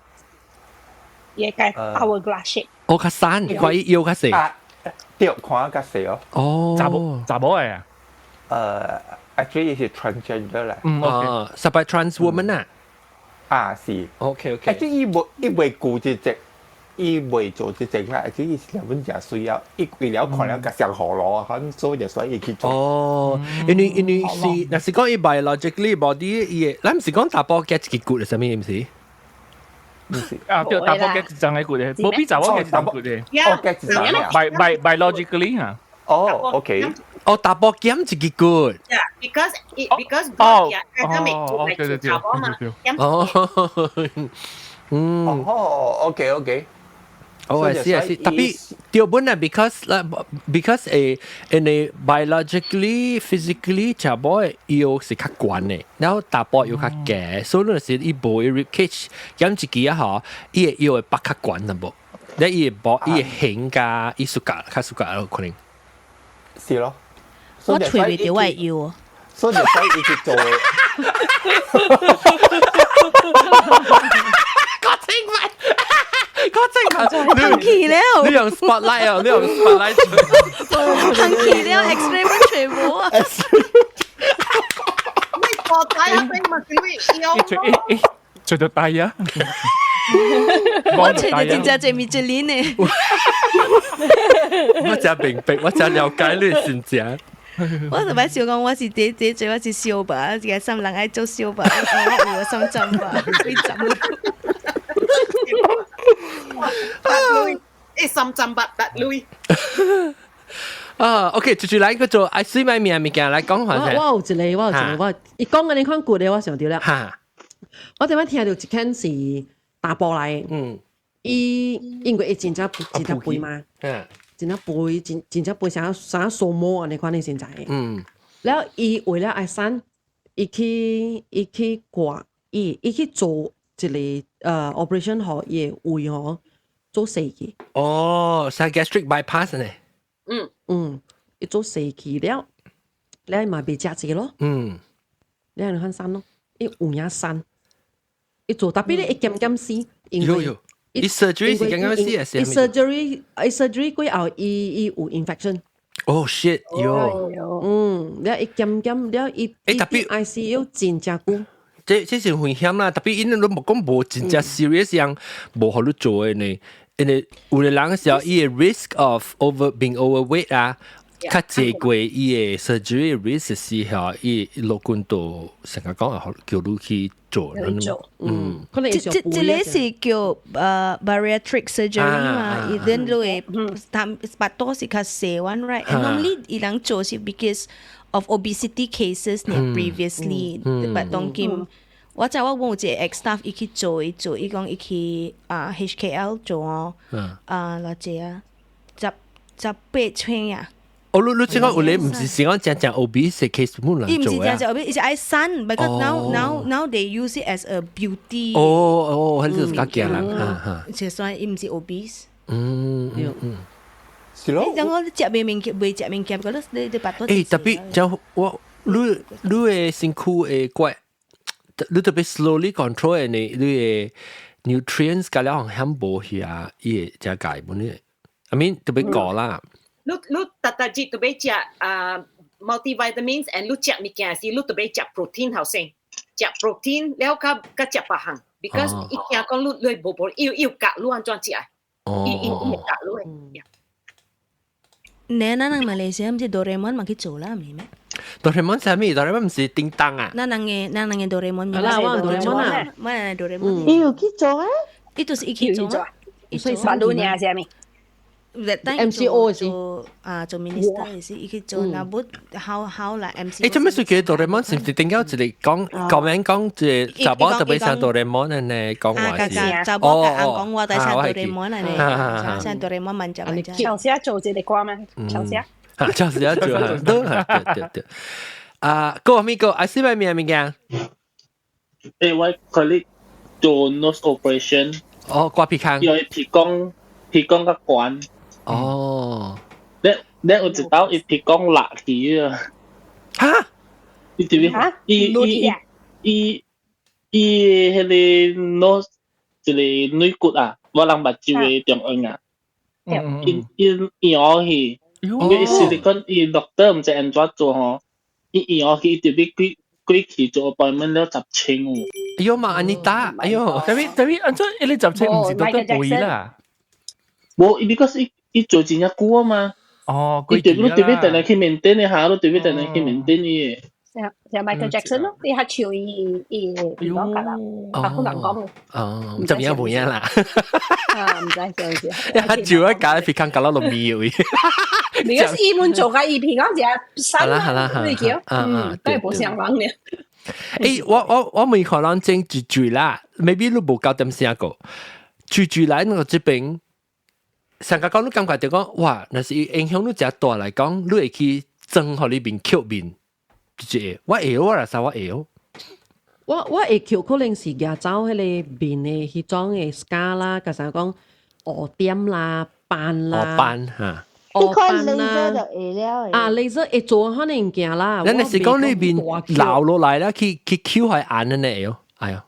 C: 伊個 hourglass shape。
A: 哦，較瘦，看伊腰較細。
H: 對，看較細哦。
A: 哦。
E: 查某查某的啊？
H: Actually 是 transgender 啦。
E: 嗯，
A: 哦，是擺 trans woman 啊？
H: 啊，是。
A: OK。
H: Actually 伊無伊未顧這隻，伊未做這隻啦。Actually 伊是兩本誠水啊，伊為了看了較像葫蘆啊，反所以就所以去做。
A: 哦，因為是，若是講伊 biologically body 伊個，咱毋是講查埔夾一支骨的啥物，毋是？
H: 毋是。
E: 啊，對，查埔夾一層的骨的，無比查某夾一層骨的。
H: 哦，夾一層啊。
E: Biologically 哈。
H: 哦，OK。
A: 哦，查埔減一支骨。
F: Yeah, because 哦，哦，
E: 對對對，
A: 哦，嗯，
H: 哦，OK。
A: 哦，係是係，tapi 對本啊，because 誒，因為 biologically physically 查某的腰是較懸的，然後查埔腰較低，所以你是伊無伊 rib cage 減一支啊吼，伊的腰會拔較懸淡薄，你伊會無伊的形加伊 suka 較 suka 可能。
H: 是咯。
L: 我揣袂著我的腰。
H: 所以就所以伊去做。
A: 我清白，我清白，
L: 行去了。
A: 你用 spotlight 啊，你用 spotlight。
L: 行去了，X-ray 本全無啊。
F: 你個大啊，你咪叫你腰。
E: 除咗大啊！
L: 我揣著真正濟米芝蓮呢。
A: 我真明白，我真了解你心情。
L: 我就擺想講，我是這這這，我是燒吧，這個什人愛做燒吧，我有心針吧，幾針。
F: 欸，心針八達鐳。
A: 啊，OK，接住來個做愛水買面物件來講下
G: 我有一個，我有一個，我伊講嘅你看骨的，我想到了。
A: 哈，
G: 我頂擺聽著一間是查埔來，伊因為伊真正真正肥嘛，真正肥，真真正肥，啥啥數毛按呢款的身材。了伊為了愛瘦，伊去割，伊去做一個operation 予伊的胃吼做細去。
A: 哦，是 gastric bypass 呢？
F: 嗯
G: 嗯，伊做細去了，了伊嘛袂食濟咯。了你看瘦咯，伊有影瘦，伊做 tapi 咧伊減減死，因為
A: 伊 surgery 是減減死還是？
G: 伊 surgery 伊 surgery 過後，伊有 infection。
A: Oh shit，喲。
G: 嗯，了伊減減了伊
A: 欸，tapi
G: ICU 真正久。
A: 這是危險啦，tapi 𪜶攏無講無真正 serious 樣，無予你做的呢。因為有的人嘅時候，伊個 risk of over being overweight 啊，較濟過伊個 surgery risk 時候，伊陸軍都成日講叫你去做。
G: 嗯，可能
L: 這這這個是叫bariatric surgery 嘛，伊then 你會他腹肚是較細 one right？And normally 伊人做是 because of obesity cases 呢 previously，but 當今我知我有一個 ex staff 伊去做伊做，伊講伊去啊 HKL 做哦，啊偌濟啊，18寸啊。
A: 哦，你你這個有咧，唔是是講真正 obese case 冇人
L: 伊毋是
A: 做啊
L: 真正 obese，伊是愛瘦，because now they use it as a beauty。
A: 哦哦，彼個較驚人，哈哈。
L: 就算伊毋是 obese。
H: 是咯。
L: 你講我食袂物件，袂食物件，覺得你你腹肚。
A: 欸，特別就我你你的身軀會怪，你特別 slowly control 的你你的 nutrients 加了響無去啊，伊會真解本呢。I mean 特別高啦。
F: 你你逐逐日都欲食啊 multivitamins and 你食物件時，你都欲食 protein 頭先，食 protein 了較較食別項，because 伊驚講你你無無，伊伊有教你按怎食，伊伊伊會教你的。
L: 你咱人馬來西亞毋是 Doraemon 嘛去做啦，毋是咩？
A: 哆啦 A 夢啥物？哆啦 A 夢毋是叮當啊？
L: 咱人的咱人的 Doraemon
G: 啦，我 Doraemon 啊，
L: 我人 Doraemon。
I: 伊有去做啊？
L: 伊就是伊去做啊，
C: 伊做。馬路爾是啥物？
G: MCO 是
L: 啊，做 minister 是伊去做，那不好好啦 MCO。
A: 欸，做咩事叫哆啦 A 夢？是毋是頂到一個講講名講一個查某特別像哆啦 A 夢的呢講話是？
L: 查某共人講話，但像哆啦 A 夢呢，像哆啦 A 夢慢食慢食。
C: 長時做這個歌咩？長時。
A: 啊，長時做啊，對對對對。啊，個咩個？啊，是咪咩物件？
M: 欸，我 colleague 做 nose operation。
A: 哦，刮鼻孔。
M: 因為鼻孔鼻孔較懸。
A: 哦，
M: 你你有一道伊鼻孔落去啊？
A: 哈？
M: 你知唔知？伊伊伊伊彼個 nose 一個軟骨啊，我人目睭的中央啊，伊伊搖去，因為伊是講伊 doctor 毋知按怎做吼，伊搖去伊特別幾過去做 appointment 了10千哦。
A: 哎喲嘛，按呢打，哎喲，
E: 特別特別按怎一個十千毋是都得貴啦？
M: 無，伊 because 伊伊做真正久啊嘛。
E: 哦，
M: 伊特別特別定定去面頂的下，都特別定定去面頂伊的。
C: 像像 Michael Jackson 咯，伊較笑伊伊伊講㗎啦，白人講。
A: 哦，唔知影無影啦。
C: 啊，毋知知唔知。
A: 一照一架鼻孔搞到落面位。
C: 你講伊們做個伊鼻孔就瘦
A: 啦，
C: 你叫，嗯，都係無相人嘅。
A: 欸，我我我未看人整一句啦，maybe 你無夠點聲個，句句來那個這邊。上個講你感覺就講，哇，若是影響你誠大來講，你會去裝予你面曲面，這個我會，我若是我會。
G: 我我會曲可能是舉走彼個面的彼種的 scar 啦，加上講烏點啦、斑啦。
A: 斑哈。
I: 你看 laser 就會了。
G: 啊，laser 會做可能物件啦。
A: 咱若是講你面流落來啦，去去曲係硬的呢會。哎喲。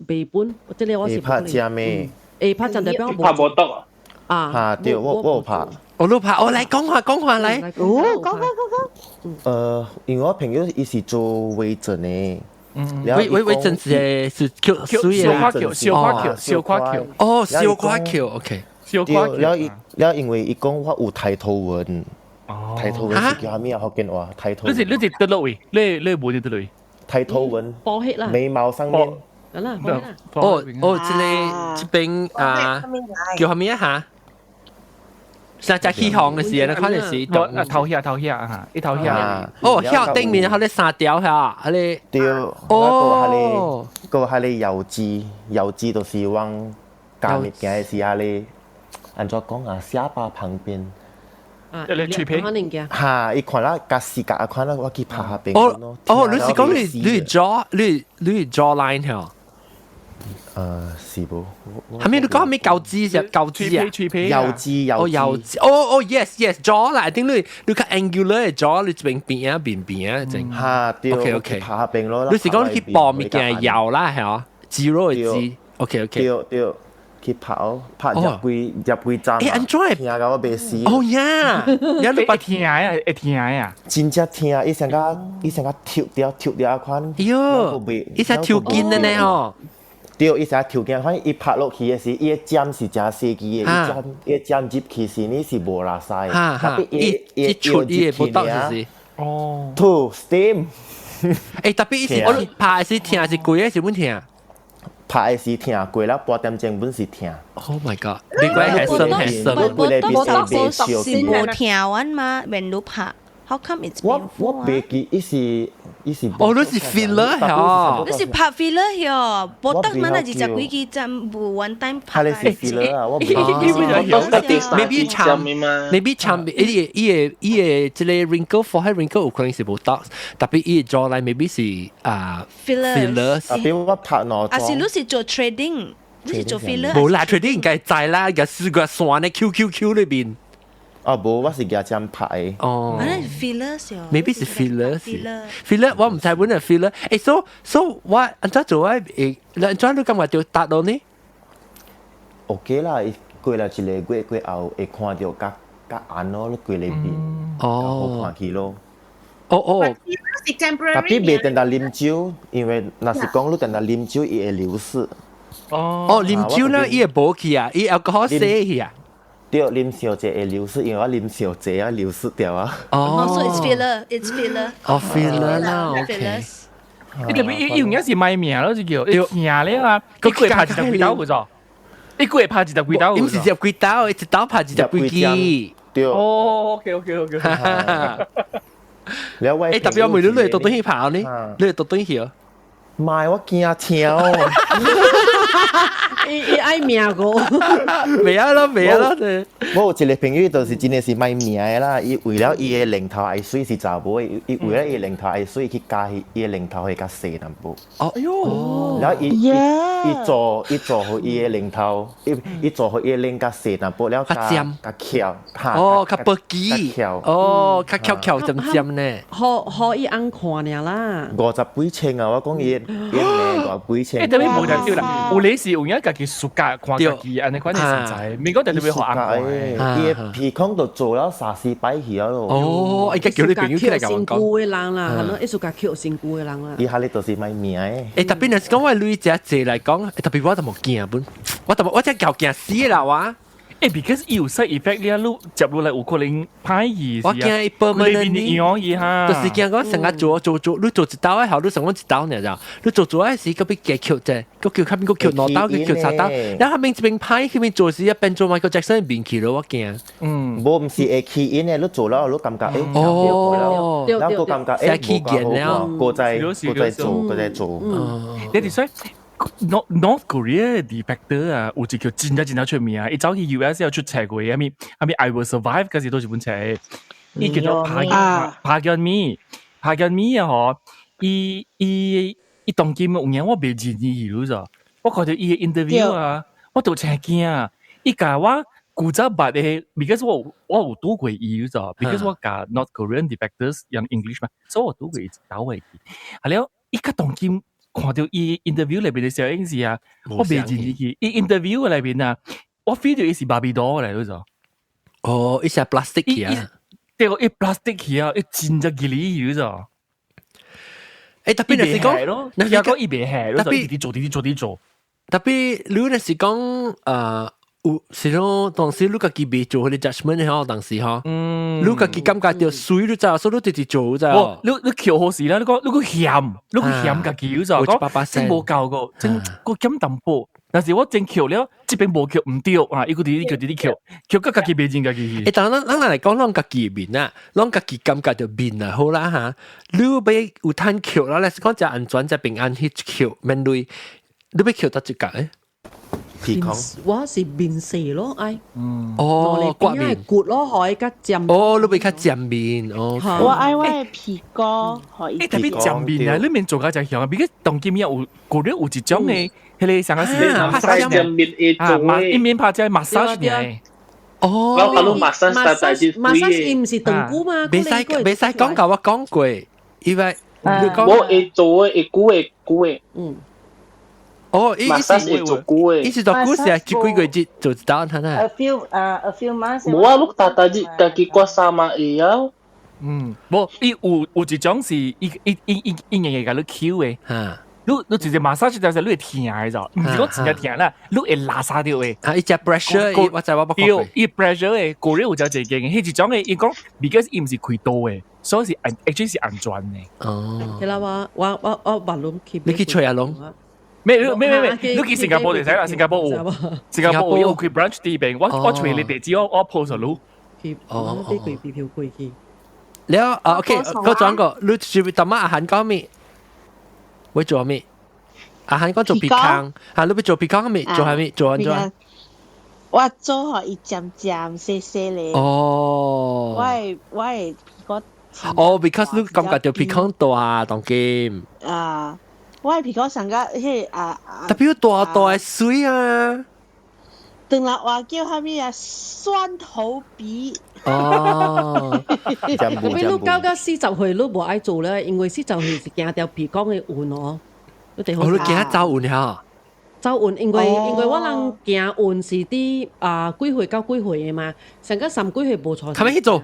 G: 未本，我這個我是
N: 會拍針的。
G: 會拍針代表
M: 拍無毒啊。
G: 啊，
N: 對，我我有拍。
A: 我都拍，我來講話講話來。
I: 哦，講講講講。
N: 因為我朋友伊是做微整的。
A: 嗯，微微微整是是叫
E: 小夸橋，小夸橋，小夸橋。
A: 哦，小夸橋，OK。
E: 小夸橋。
N: 了伊了，因為伊講我有抬頭紋。哦。抬頭紋是叫啥物啊？福建話抬頭。
E: 你是你是佗落位？你你無佇佗位？
N: 抬頭紋。
G: 波血啦。
N: 眉毛上面。
G: 好啦，好啦。
A: 哦哦，這個這邊啊，叫啥物啊？哈？上只起航的時，你看的是
E: 啊頭遐頭遐哈，一頭遐。
A: 哦，遐頂面彼个三條遐，彼个。
N: 對。哦。閣有彼個油脂，油脂就是往加物件的時，彼個按怎講啊？下巴旁邊。
G: 啊，
E: 一個脆皮。
N: 哈，伊看啦，加視覺看啦，我去拍下邊。
A: 哦哦，你是講你你 jaw 你你 jawline 嗬？
N: 是無？
A: 係咪你講係咪膠紙隻膠紙啊？
N: 油脂油
A: 哦油脂哦哦 yes yes jaw 啦，頂你你較 angular 的 jaw，你這邊邊啊邊邊啊正。
N: 哈對
A: OK OK。
N: 拍下邊咯。
A: 你是講你去綁物件油啦係啊？肌肉的肌。OK OK。
N: 對對，去拍哦，拍入幾入幾針。
A: 欸，按怎會？
N: 疼到我袂死。
A: 哦呀，呀你
E: 會疼啊，會疼啊！
N: 真正疼，伊成個伊成個抽掉抽掉款。
A: 喲，伊成抽筋的呢吼。
N: 對，伊成條件，反正伊拍落去的時，伊的針是誠細支的，伊針伊針入去時，你是無拉塞的。特別伊
A: 伊出伊的無得是。
E: 哦。
N: To steam。
A: 欸，特別伊是我拍的是疼是貴的是本疼？
N: 拍的是疼，過了半點鐘本是疼。
A: Oh my god！你講係酸係酸。
L: 無無是無疼完嘛？免你拍。How come it's
N: 我我袂記，伊是伊是。
A: 哦，你是 filler 嗬？
L: 你是拍 filler 嗬？無得嘛？那20幾支針無 one time 拍。
N: 係你是 filler 啊？我
A: maybe 長，maybe 長，伊個伊個伊個這個 wrinkle forehead wrinkle 有可能是無得，特別伊個 jawline maybe 是啊
L: filler。
A: filler。
N: 特別我拍兩
L: 啊是你是做 threading，你是做 filler。
A: 無啦，threading 應該知啦，個四個線咧 Q Q Q 裏邊。
N: 啊無，我是舉針拍的。
A: 哦。
L: 啊，那是 filler 是。
A: Maybe 是 filler 是。filler 我毋知本係 filler。欸，so so 我按怎做我會，按怎你感覺著達到呢
N: ？OK 啦，伊過了一個月過後會看著較較暗咯，你規個面
A: 哦，
N: 好看去咯。
A: 哦哦。
F: 是 temporary。
N: 特別袂定定啉酒，因為若是講你定定啉酒，伊會流失。
E: 哦。
A: 哦，啉酒咧，伊會無去啊，伊 alcohol 洗去啊。
N: 對，啉傷濟會流失，因為我啉傷濟啊，流失掉啊。
L: 哦，所以 it's filler，it's filler。
A: 哦，filler 啦，OK。
E: 你特別伊伊有影是賣命咯，就叫伊聽咧啊，一個月拍20幾刀有做，一個月拍20幾刀。
A: 伊毋是十幾刀，一刀拍20幾支。
N: 對。
E: 哦，OK。
N: 了我
A: 欸，特別我問你，你會倒轉去拍呢？你會倒轉去哦？
N: 唔係，我驚聽哦。
G: 伊伊愛命個。
A: 袂啊咯，袂啊咯。
N: 我有一個朋友，就是真的是賣命的啦。伊為了伊的領頭愛媠是查某的，伊為了伊的領頭愛媠去加伊的領頭會較細淡薄。
A: 哦，哎喲。
N: 然後伊伊伊做伊做予伊的領頭，伊伊做予伊的領較細淡薄，了較
A: 尖
N: 較翹。
A: 哦，較薄肌。哦，較翹翹尖尖呢。
G: 可可以按看爾啦。
N: 五十幾千啊！我講伊伊領五十幾千。
E: 欸，特別無就對啦，有你是有影家己暑假看家己按呢款的身材，免講特別學按
N: 看。伊的鼻孔都做了三四擺去了咯。
A: 哦，伊家叫你朋友起來共我講。
G: 身軀的人啦，係咯，一暑假抾身軀的人啦。
N: 伊下咧就是賣命的。
A: 欸，特別若是講我女仔濟來講，特別我都無驚本，我都我真夠驚死啦我。
E: 欸，because 伊有 side effect 咧，你接落來有可能歹去。
A: 我驚伊 permanently，就是驚講成日做做做，你做一刀的後，你成講一刀爾咋？你做做的時，閣欲加抾者，閣抾較面閣抾兩刀，閣抾三刀，然後後面這邊歹，彼邊做時一變做 Michael Jackson 面去咯，我驚。
E: 嗯，
N: 無毋是會起因的，你做了你感覺欸，
A: 哦，
N: 然後閣感覺欸，無夠好看，閣再閣再做，閣再做。
E: 你哋說。North Korea defector 啊，有一個真正真正出名啊！伊走去 US 有出冊過，啥物啥物 I Will Survive 嗰時都是本冊，伊叫做帕帕姜米，帕姜米啊嗬，伊伊伊當今有影我袂認伊去咗，我看著伊的 interview 啊，我都真驚啊！伊共我古早捌的，because 我我有拄過伊咗，because 我教 North Korean defectors 用 English 嘛，所以我拄過伊一道會記。係了，伊較當今。看著伊 interview 裏邊的小影時啊，我袂認伊去。伊 interview 裏邊啊，我 feel 到伊是芭比 doll 來咗。
A: 哦，伊是 plastic 啊。
E: 對，伊 plastic 去啊，伊真正吉利咗。
A: 欸，特別若是講，
E: 若是講伊袂下，特別做啲做啲做。
A: 特別你若是講，有是咯，當時你家己未做彼個 judgment 嗬，當時嗬，你家己感覺著媠，你知，所以你直直做知。
E: 你你抾好時啦，你講你閣嫌，你閣嫌家己就講，真無夠個，真閣減淡薄。但是我真抾了，這邊無抾毋對啊，伊閣直直抾直直抾，抾到家己袂認家己。
A: 欸，但咱咱來講，攏家己面啊，攏家己感覺著面啊，好啦哈。你欲有趁抾啦，你是講誠安全、誠平安去抾免鐳，你欲抾佗一角咧？
N: 鼻孔，
G: 我是面細咯，愛。
A: 哦，刮面
G: 骨咯，可以較尖。
A: 哦，你欲較尖面哦。
I: 我愛我的鼻哥，可以。
E: 欸，特別尖面啊，你免做較誠強啊，比如當今有過了有一種的，彼個啥個是
M: 拍尖面會做
E: 一面拍這 massage 呢。
A: 哦，
M: 我講 massage 大大啲
G: ，massage 伊毋是斷骨嗎？
A: 袂使袂使講共我講過，因為你講
M: 我會做的會久的久的，
G: 嗯。
A: 哦，伊
M: 是做久的，
A: 伊是做久是一幾個月做一單，係
J: A few 啊，a few months。
M: 無啊，你大大日家己刮衫嘛會曉。
E: 嗯，無，伊有有一種是伊伊伊伊伊硬硬共你抾的，
A: 嚇，
E: 你直接 massage 就是你會疼的咋，毋是講真正疼啦，你會拉沙掉的。
A: 啊，伊隻 pressure，我知我捌看過。
E: 伊 pressure 的，個人有隻一間的，彼一種的，伊講，because 伊毋是開刀的，所以是安，actually 是安全的。
A: 哦。
G: 係啦，我捌攏去。
A: 你去揣阿龍？
E: 咩咩咩咩，你去新加坡就使啦，新加坡有，新加坡有開 branch 佇邊，我揣你地址，我 post 予
G: 你。去，我啲貴機票貴去。
A: 了啊，OK，我轉個，你是淡仔阿韓講咩？會做咩？阿韓講做鼻孔，啊，你欲做鼻孔咩？做啥物？做按怎？
I: 我做予伊尖尖細細咧。
A: 哦。
I: 我的鼻骨。
A: 哦，because 你感覺著鼻孔大，當今。
I: 啊，我的鼻骨上個彼啊啊。
A: 特別大大的媠啊！
I: 唐人話叫啥物啊？蒜頭鼻。
A: 哦。
G: 特別你到到40歲，你無愛做咧，因為40歲是驚著鼻孔的運哦。你
A: 哦，你驚走運哈？
G: 走運，因為我人行運是佇啊幾歲到幾歲的嘛，上個三幾歲無錯。
A: 啥物去做？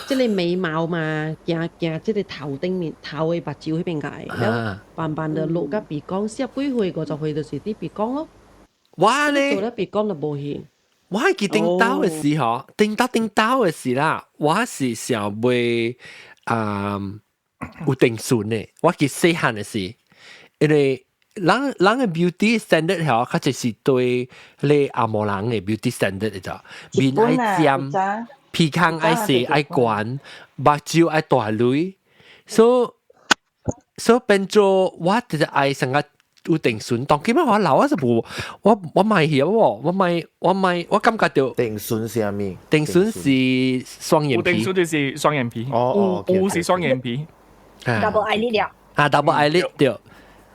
G: 這個眉毛嘛，行行這個頭頂面頭的目睭彼邊界，了慢慢的落到鼻孔，40幾歲50歲就是佇鼻孔咯。
A: 我咧
G: 做了鼻孔就無去。
A: 我還記頂兜的時候，頂兜頂兜的時啦，我是想欲啊有定唇的，我記細漢的時，因為人人的 beauty standard 嗬，較濟是對你紅毛人的 beauty standard 的咋，面愛尖，鼻孔愛細愛懸，目睭愛大蕊，所以變做我就是愛成個有定唇，當今我老我是無，我買曉喎，我買我感覺著
N: 定唇是啥物？
A: 定唇是雙眼皮，
E: 定唇就是雙眼皮，
N: 哦哦，
E: 有是雙眼皮
C: ，double eyelid 了，
A: 啊，double eyelid 對。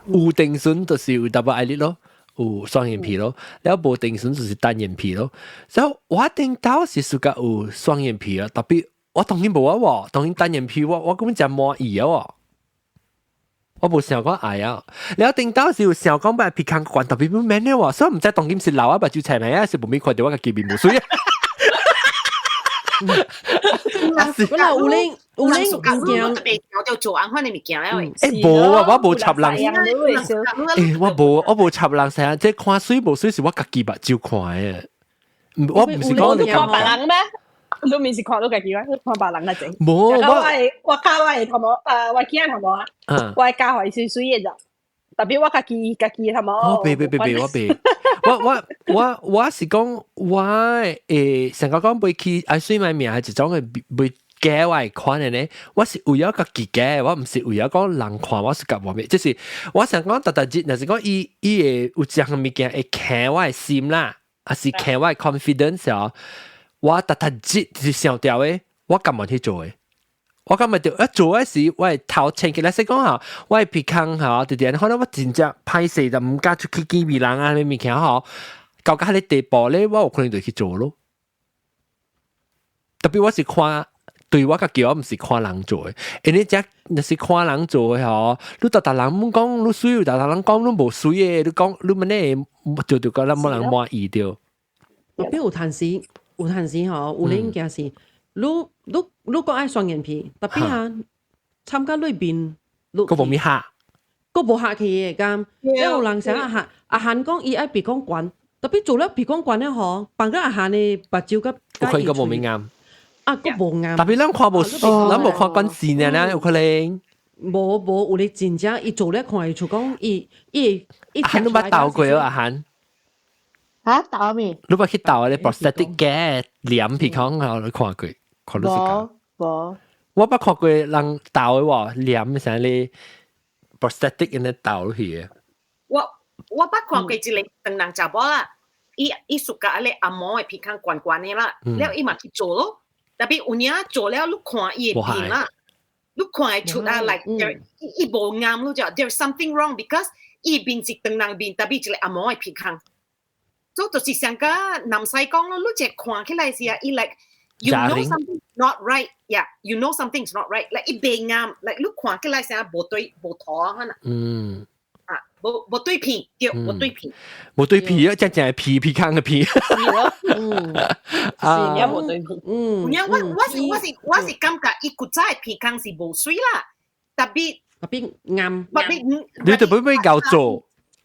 A: 有定唇就是有 double eyelid 咯，有雙眼皮咯，了無定唇就是單眼皮咯。所以我頂兜是屬較有雙眼皮啊，特別我當然無啊喎，當然單眼皮我根本真滿意啊喎。我無想講愛啊，了頂兜是有想講欲鼻孔懸，特別毋免了喎，所以毋知當今是老啊，目睭青未啊，是無咪看著我家己面無媠啊。
G: 本來有恁有恁
F: 有驚，特別就做按款的物件咧。
A: 欸，無啊，我無插人。欸，我無插人成日，這看媠無媠是我家己目睭看的。我毋是講
C: 你看別人咩？你毋是看到家己咩？看別人嘅整。
A: 無我
C: 我教我的頭毛，我囝頭毛啊，我教予伊媠媠的咋。特別我家己頭毛。
A: 我袂袂袂袂，我袂。我是講我成個講袂去愛媠賣命係一種的袂假我會看的呢，我是為了家己假，我毋是為了講人看我是夾無咩，就是我想講逐逐日，若是講伊會有一項物件會強我的心啦，還是強我的 confidence 哦，我逐逐日是想著的，我甘願去做的。我感覺著一做的時，我會頭前起來說講吼，我的鼻孔吼，直直可能我真正歹勢就毋敢出去見別人啊，物件吼，到彼个地步咧，我有可能就去做咯。特別我是看對我家己，我毋是看人做的，因為這若是看人做的吼，你逐逐人講你媠，逐逐人講你無媠的，你講你乜呢？就覺得無人滿意著。
G: 特別有陣時，有陣時吼，有咧物件是，你講愛雙眼皮，特別啊，參加裏邊，
A: 閣無物合，
G: 閣無合去的敢，有人想阿韓阿韓講伊愛鼻孔懸，特別做了鼻孔懸了吼，放個阿韓的目睭佮，
A: 有可能閣無物啱。
G: 啊，閣無啱。
A: 特別咱看無，咱無看慣線呢，有可能。
G: 無無，有咧真正伊做了看會出講，伊伊伊。
A: 阿韓你捌鬥過哦，阿韓。
I: 嚇鬥咩？
A: 你捌去鬥咧 prosthetic 嘅臉鼻孔，你看過？看你是講。
I: 無。
A: 我捌看過人鬥的喎，臉啥咧 prosthetic 按呢鬥落去的。
F: 我捌看過一個唐人查某啦，伊屬甲咧紅毛的鼻孔懸懸的啦，了伊嘛去做咯。特別有影做了，你看伊的面啦，你看會出啊，like 伊無啱，你就 there's something wrong because 伊面是唐人面，特別一個紅毛的鼻孔。所以就是上個南西講咯，你這看起來是啊，伊 like you know something not right，yeah，you know something's not right，like 伊袂啱，like 你看起來啥無對無妥啊，啊，無對片，對，無對片，
A: 無對皮啊，真正係皮皮孔的皮。
C: 啊，是無對皮。
F: 有影我感覺伊古早的鼻孔是無媠啦，特別
G: 特別啱。
A: 你就會唔會搞做？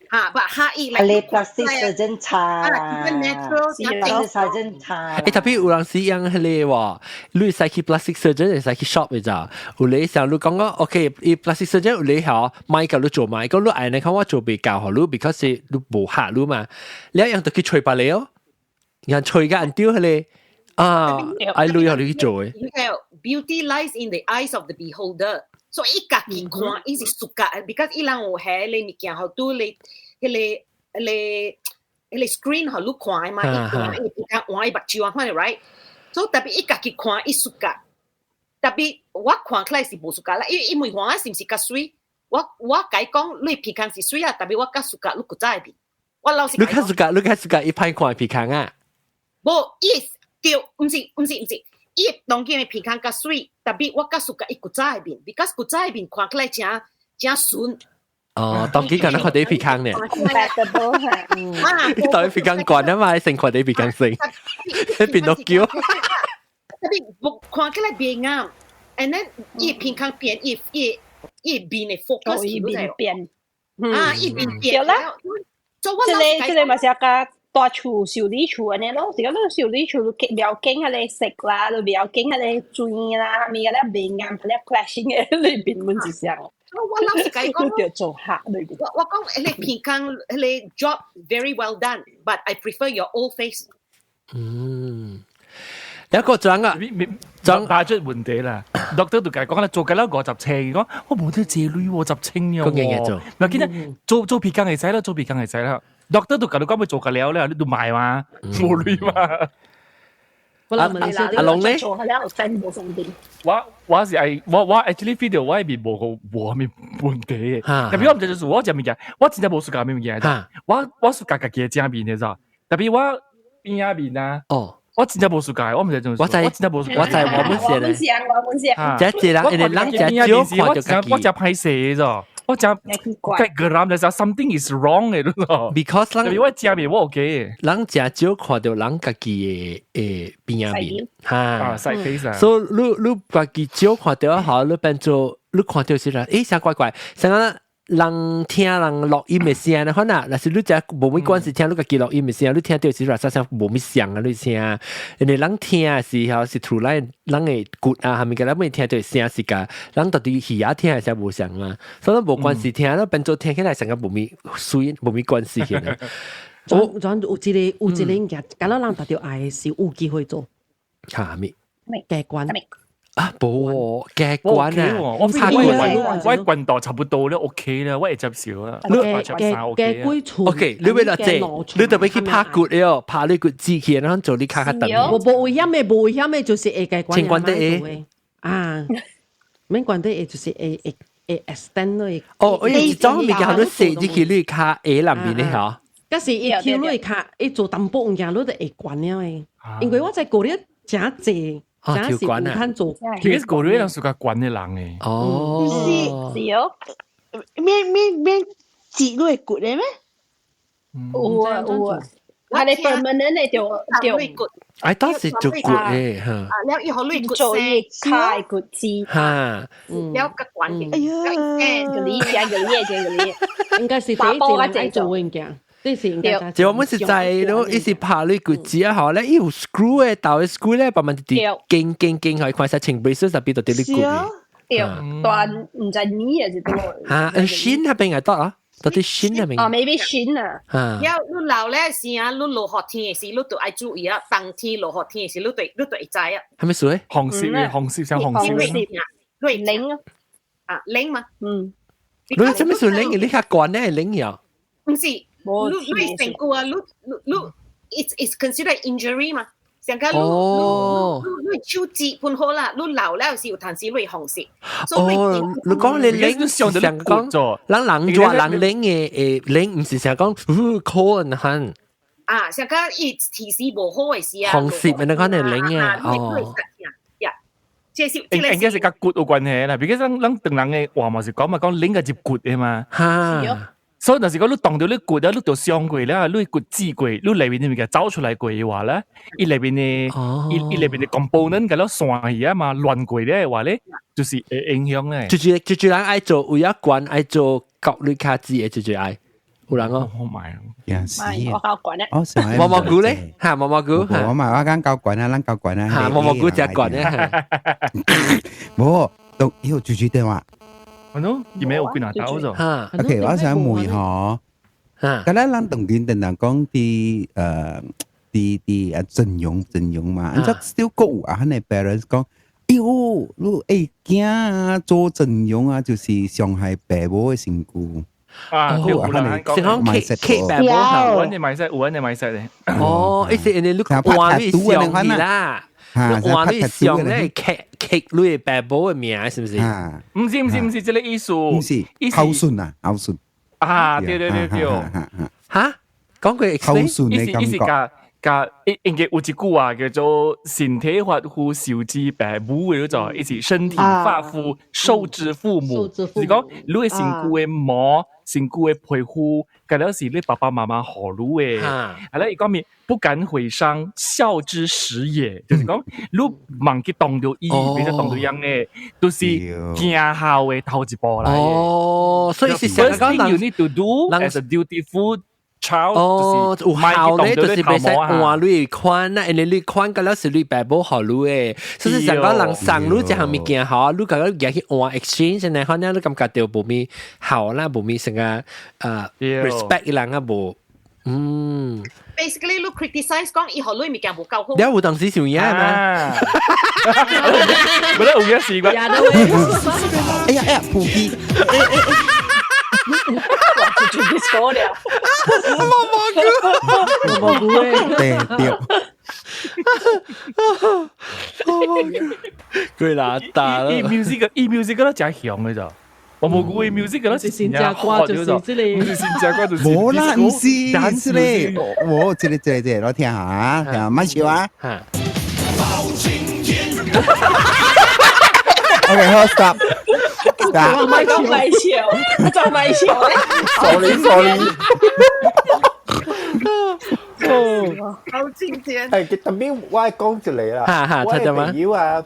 F: 嚇，不刻意
J: 嚟。你 plastic surgeon 差啦，plastic surgeon 差。
A: 欸，特別有人是樣迄個喎，你使去 plastic surgeon 會使去 shop 嘅咋？有你想你講講，OK，伊 plastic surgeon 有你嗬，買個你做買，個你愛你看我做袂夠予你，because 你無客你嘛，你一樣就去吹白你哦，人吹個人丟迄個啊，愛你予你去做嘅。
F: Beauty lies in the eyes of the beholder。所以伊家己看，伊是 suka，because 伊人有彼个物件，予拄你彼个 screen 予你看的嘛，伊看伊比較換伊目睭啊，看 right？所以特別伊家己看，伊 suka。特別我看起來是無 suka 啦，伊問我是毋是較媠？我共伊講，你鼻孔是媠啊，特別我較 suka 你古早的面。我老實
A: 你較 suka，你較 suka 伊歹看鼻孔啊？
F: 無，伊對，毋是毋是毋是。伊當今的鼻孔較媠，特別我較 suka 伊古早的面，because 古早的面看起來誠誠順。
A: 哦，當今敢若看著鼻孔呢？你當鼻孔懸啊嘛，先看著鼻孔先，變到叫。
F: 特別無看起來袂啱，and then 伊鼻孔變，伊面的 focus
C: 面變，
F: 啊，伊面變。
C: 對啦，這個這個嘛是較大厝修理厝按呢咯，是講你修理厝你不要緊彼个色啦，你不要緊彼个水啦，物個咧袂啱，彼個 clashing 的裏邊阮一項。
F: 我老實共伊講，
C: 著做客裏邊。
F: 我講彼个鼻孔彼个 job very well done，but I prefer your old face。
A: 嗯，有一個怎啊？
E: 裝打出問題啦，doctor 就共伊講啦，做緊啦50千，講我無得借鐳50千喲。
A: 個日日做，
E: 咪見得做做鼻孔會使啦，做鼻孔會使啦。doctor 都共你講欲做個了了，你都買嘛，無鐳嘛。
A: 阿阿龍咧？
E: 我是愛我 actually feel 到我面無個無啥物問題嘅，特別我毋知就是我食物件，我真正無 suka 啥物件，我 suka 家己的正面的咋，特別我邊仔面啊，
A: 哦，
E: 我真正無 suka，我毋知怎，
A: 我知
E: 我真正無 suka，
A: 我知我本是咧，
C: 我本是，
A: 這一人因為人食少看著家己，
E: 我誠歹勢的咋。我誠計個人就 something is wrong 的咯
A: ，because 人
E: 我正面我 OK，
A: 人誠少看著人家己的邊仔面，哈
E: ，side face 啊，
A: 所以你家己少看著好，你變做你看著是啦，欸，啥怪怪，啥個人聽人錄音的聲呢？可能若是你食無咩關係，聽你家己錄音的聲，你聽著是啥啥無咩像啊？你聲，因為人聽的時候是厝內人的骨啊，係咪個？咱會聽著聲是共人到底耳仔聽的聲無相嘛？所以無關係聽，你變做聽起來成個無咩水，無咩關係嘅。
G: 我轉有一個物件，假如人特著愛的是有機會做。
A: 嚇咩？
G: 加懸。
A: 啊，無加懸啊！
E: 我我懸度差不多咧，OK 啦，我會接受啊。
G: 加加幾寸
A: ？OK，你欲來這，你特別去拍骨了，拍你骨子去，然後做你較較長。
G: 無危險的，無危險的，就是會加懸。
A: 清關得會
G: 啊，免關得會，就是會會會 extend 落去。
A: 哦，伊一種物件，你踅入去你跤下內面的嗬。
G: 假是伊跳落跤，伊做淡薄物件，你就會懸了的。因為我在過咧誠濟。
A: 啊，跳懸啊！
E: 其實過咧人屬較懸的人誒。
A: 哦，
I: 是是哦，免免免擠落骨的咩？
C: 有啊有啊，啊你 permanent 的就就
F: 骨。
A: 哎，當時做骨的嚇。
F: 啊，了以後你骨
C: 做伊開骨子。
A: 嚇，
F: 了較懸嘅。
I: 哎呀，
C: 個你講個你講個你，
G: 應該是第一個人愛做的物件。這是應該。
A: 就我們是在咯，伊是拍你骨子啊，吼咧，伊有 screw 的，頭的 screw 咧，慢慢直緊緊緊，予伊看下穿 braces 入邊就佇你骨。
C: 對，斷毋知呢還是多。
A: 嚇，心那邊會得啊？到底心那邊？
C: 哦，maybe 心啊。
A: 嚇。
F: 了，你老咧時啊，你落雨天的時，你就愛注意啊。冬天落雨天的時，你就會知啊。
A: 啥物事？
E: 紅色嘅，紅色像紅色。
F: 你冷啊，冷嘛？
C: 嗯。
A: 你啥物事冷？你較懸咧冷呀？
F: 毋是。你你成個啊，你你你，it's considered injury 嘛？上個你你你手指分好啦，你老了是有陣時你會紅色。
A: 哦，你講你冷是想講，人人做人冷的冷，毋是想講可能很。
F: 啊，上個伊提示無好的時啊。
A: 紅色咪你講你冷的哦。
F: 這是
E: 應該是佮骨有關係啦，比如咱咱唐人的話嘛是講嘛講冷個入骨的嘛。
A: 哈。
E: 所以就是講你動到你骨咧，你就傷過咧，你骨折過，你裏面啲物件走出來過嘅話咧，伊裏面嘅伊裏面嘅 component 個了散去啊嘛，亂過咧嘅話咧，就是會影響咧。
A: 就是人愛做有一關愛做國類卡子嘅，就是愛有人哦。
E: 我買，
C: 我較懸咧。
O: 哦，
A: 毛毛菇咧，嚇毛毛菇，
O: 我嘛我講較懸啊，咱較懸啊。
A: 嚇毛毛菇食懸咧。
O: 無，都要住住電話。
E: 係咯，而咩有幾難打咗？
A: 嚇
O: ，OK，我想問嗬，咁咧，咱當今定人講啲啲啊陣容陣容嘛，按照小國有啊，嗰個 parents 講，喲，你會驚啊，做陣容啊，就是傷害爸母的身軀。
E: 啊，對，有人講，
A: 是講 K 爸母嚇，
E: 有人嘅買色，有人嘅買色咧。
A: 哦，意思人哋你換你上去啦。換你上咧劇劇你爸母嘅名是唔是？
E: 唔是唔是唔是，這個意思。
O: 唔是，孝順啊，孝順。
E: 啊，對對對對。
A: 嚇，講句
O: 孝順嘅感覺。
E: 甲應該有一句話叫做身體髮膚受之父母嘅嗰種，伊是身體髮膚受之父母，是講你嘅身軀嘅毛、身軀嘅皮膚，嗰了是你爸爸媽媽予你嘅。啊，咧伊講面不敢毀傷，孝之始也，就是講你忘記當著伊，比如當著樣嘅，都是行孝嘅頭一步來。
A: 哦，所以是
E: 想講人 you need to do as a dutiful
A: 哦，有效咧，就是袂使換你款啊，因為你款個了是你爸母予你的，所以上講人送你這項物件好，你個個去換 exchange 呢，可能你感覺到無咪好啦，無咪成個respect 伊人啊無，嗯。
F: Basically，你 criticize 講伊予你物件無夠好。
A: 你有當時想影嗎？
E: 冇得有影事啩？
O: 哎呀哎呀，普吉！
C: 就 disco 了，
A: 毛毛菇，
G: 毛毛菇
O: 對對，
A: 毛毛菇，佢哪打
E: 啦？伊 music 伊 music 都真強嘅咋，毛毛菇伊 music 嗰
G: 是新加歌，就是這個，
E: 唔是新加歌，就是
O: 冇啦，唔是，唔是咧，我這個這個這個，我聽下，聽下，慢笑啊。OK，好，stop。
C: 我咪講咪笑，我就咪笑。
H: Sorry sorry。
F: 好經典。
H: 誒，特別我係講一個啦，我的朋友啊，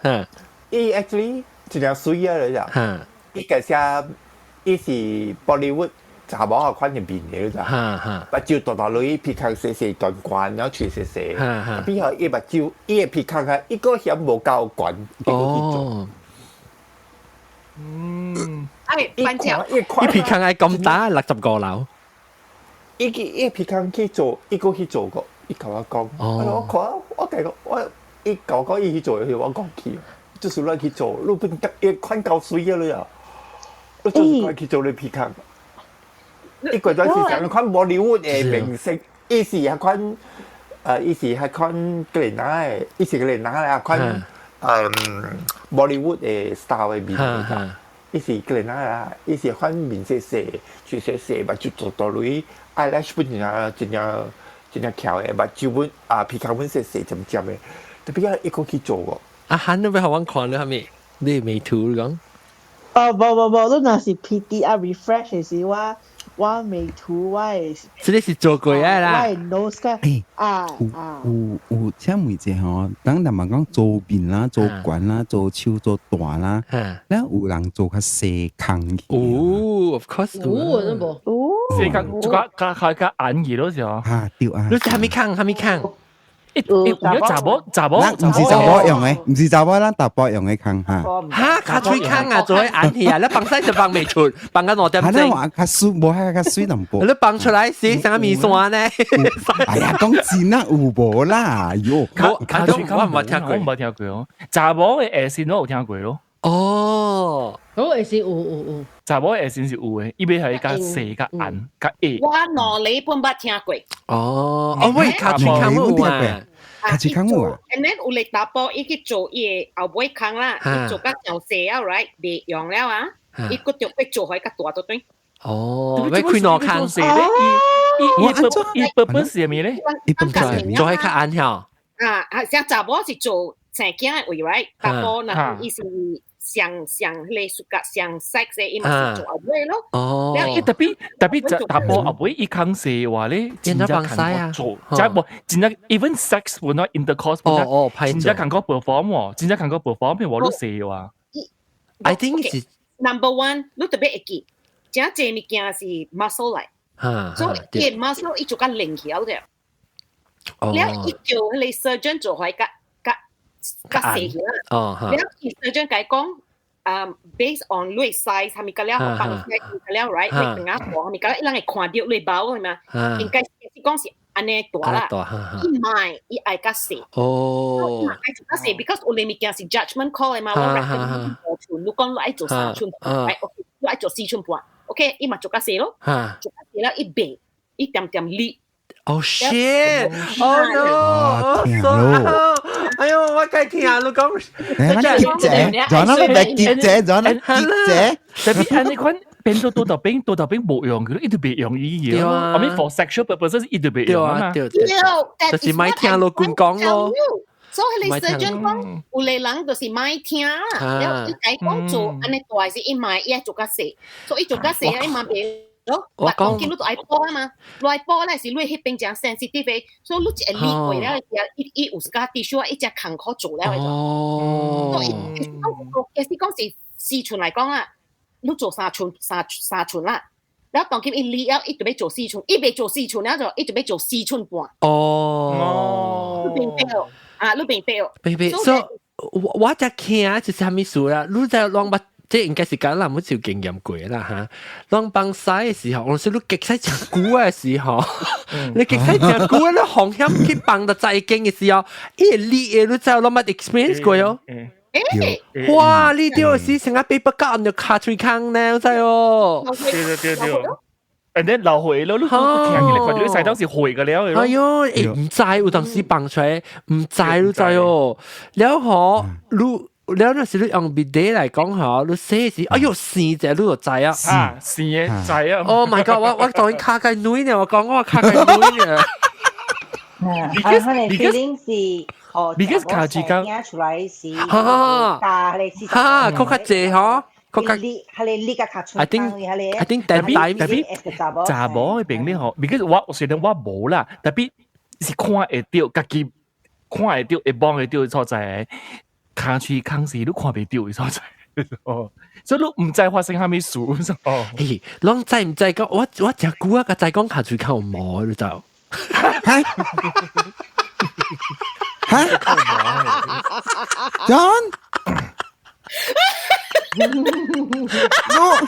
H: 伊 actually 真正水啊嚟咋，伊個寫伊是 Bollywood 查某啊款嘅面嘅咋，目睭大大蕊，鼻孔細細懸懸，然後喙細細，比較伊目睭，伊嘅鼻孔啊，伊個嫌無夠懸，伊個去做。
E: 嗯，
F: 哎，反正
A: 伊鼻孔愛咁大，65樓。
H: 伊伊鼻孔去做，伊個去做過，伊共我講，我看我計講，我伊共我講伊去做，我講去，就是咱去做，你變得伊款夠水啊你啊，你就是款去做你鼻孔。伊過陣時上款寶萊塢的明星，伊是迄款，伊是迄款個人的，伊是個人啊款。寶萊塢的 star 的面，伊是個人啊，伊是款面細細，嘴細細，目睭大大蕊，eyelash 本真正真正真正翹的，目睭本啊鼻孔本細細尖尖的，特別啊伊閣去做個。
A: 啊，喊你欲予阮看你啥物？你美圖講？
I: 哦，無無無，你若是 PTR refresh 的時，我我美圖我的。
A: 這個是做過啊啦。
I: 我的 nose 個啊啊。
O: 有有，請問一下吼，當人嘛講做面啦、做懸啦、做手做大啦，咱有人做較細空去。
A: 哦，of course。
G: 有真無？
E: 細空就較較較較暗去咯，是哦。
O: 啊，對啊。
A: 你是蝦米空？蝦米空？
E: 一有查某查某，
O: 毋是查某用的，毋是查某，咱查埔用的空哈。
A: 哈，較水空啊，做暗去啊，你放屎就放袂出，放到2點鐘。
O: 咱話較水，無較較水淡薄。
A: 你放出來是啥物線呢？
O: 哎呀，講真啊，有無啦？喲，
E: 較水空我毋捌聽過，我毋捌聽過哦。查某的下身我有聽過咯。
A: 哦，
G: 我下身有有有。
E: 查某的下身是有的，伊欲予伊較細、較暗、較矮。
F: 我兩禮本捌聽過。
A: 哦，哦，喂，較水空有啊。
O: 較水空有啊。
F: And then 有個查埔，伊去做伊的後尾空啦，伊做甲上細啊，right，袂用了啊，伊閣著欲做予伊較大就對。
A: 哦，欲開兩空。
E: 伊伊伊本是啥物咧？
O: 伊本是
A: 做彼較暗曉。
F: 啊啊，像查某是做生囝的位，right，查埔若伊是。上上迄個 suka 上 sex 嘅，伊嘛是做後尾咯。
A: 哦，
E: 特別特別就查埔後尾伊講說話咧，真正
A: 放屎啊！
E: 做，即係無真正 even sex 本來 intercourse 本來真正看過 perform 喎，真正看過 perform 我都說話。
A: I think 是
F: number one，你特別會記，真濟物件是 muscle 來，所以伊 muscle 伊就較靈巧者。了伊叫彼個 surgeon 做開較較較細起啦。了伊 surgeon 共伊講，based on 你 size 係咪個了放起個了，right？你等下看係咪個伊人會看到你包係嘛？應該是講是按呢大啦。伊毋愛，伊愛較細。愛做較細，because 有啲物件是 judgment call 的嘛。我 recommend 5寸，你講你愛做3寸，愛 OK，你愛做4寸半，OK，伊嘛做較細咯，做較細了，伊袂，伊點點裂。
A: Oh shit! Oh no! Oh 哎喲，我該聽你講。
O: 結姐，仲有那個結姐，仲有那結姐。
E: 特別按呢款變做多頭邊，多頭邊無用佢，一直袂用伊嘢。I mean for sexual purposes 一直袂用啊嘛。
A: 對對。就是莫聽老君講咯。
F: 所以你 surgeon 講，有個人就是莫聽，了伊共伊講做按呢大是伊莫伊愛做較細，所以伊做較細伊嘛袂。咯，我講見你都愛補啊嘛，來補咧是你彼邊誠 sensitive 的，所以你一個裂過了，伊伊有 scar tissue 伊才艱苦做了的。所以其實講是4寸來講啦，你做3寸三三3寸啦，然後當今伊裂了，伊就欲做四寸，伊袂做四寸了就伊就欲做4寸半。你明白啊？你明白？
A: 明白。所以我我才驚就是啥物事啦？你在攏捌。這應該是講咱沒有經驗過啦嚇。攏放屎的時候，我說你極屎誠久的時候，你極屎誠久，你風險去放到再經的時候，伊會裂的，你知攏捌 experience 過哦。哇！你這是成個被不教就尻喙空呢，知哦。
E: 對對對對。and then 流血咯，你聽起來看到你洗當是血個了。
A: 哎喲，欸，毋知有當時放出來，毋知你知哦。了後你。了那時你用別的來講吼，你洗時，哎喲，生者你就知啊。
E: 啊，生的知啊。
A: Oh my god！我我當然卡個女呢，我講我卡個女呢。
J: 啊，可能 feeling 是哦
E: ，because 卡住間
J: 出來是
A: 哈，哈，較較濟吼。
J: 較較係你呢個卡
A: I think I think 特
E: 別特別查某的病理吼，because 我雖然我無啦，特別是看會著，家己看會著，會摸會著所在。尻喙空時你看袂著的所在，哦，所以你毋知發生啥物事，哦。
A: 嘿，攏知毋知講？我我誠久啊，共知講尻喙空有毛，你知？
O: 哈？哈？John？
J: No。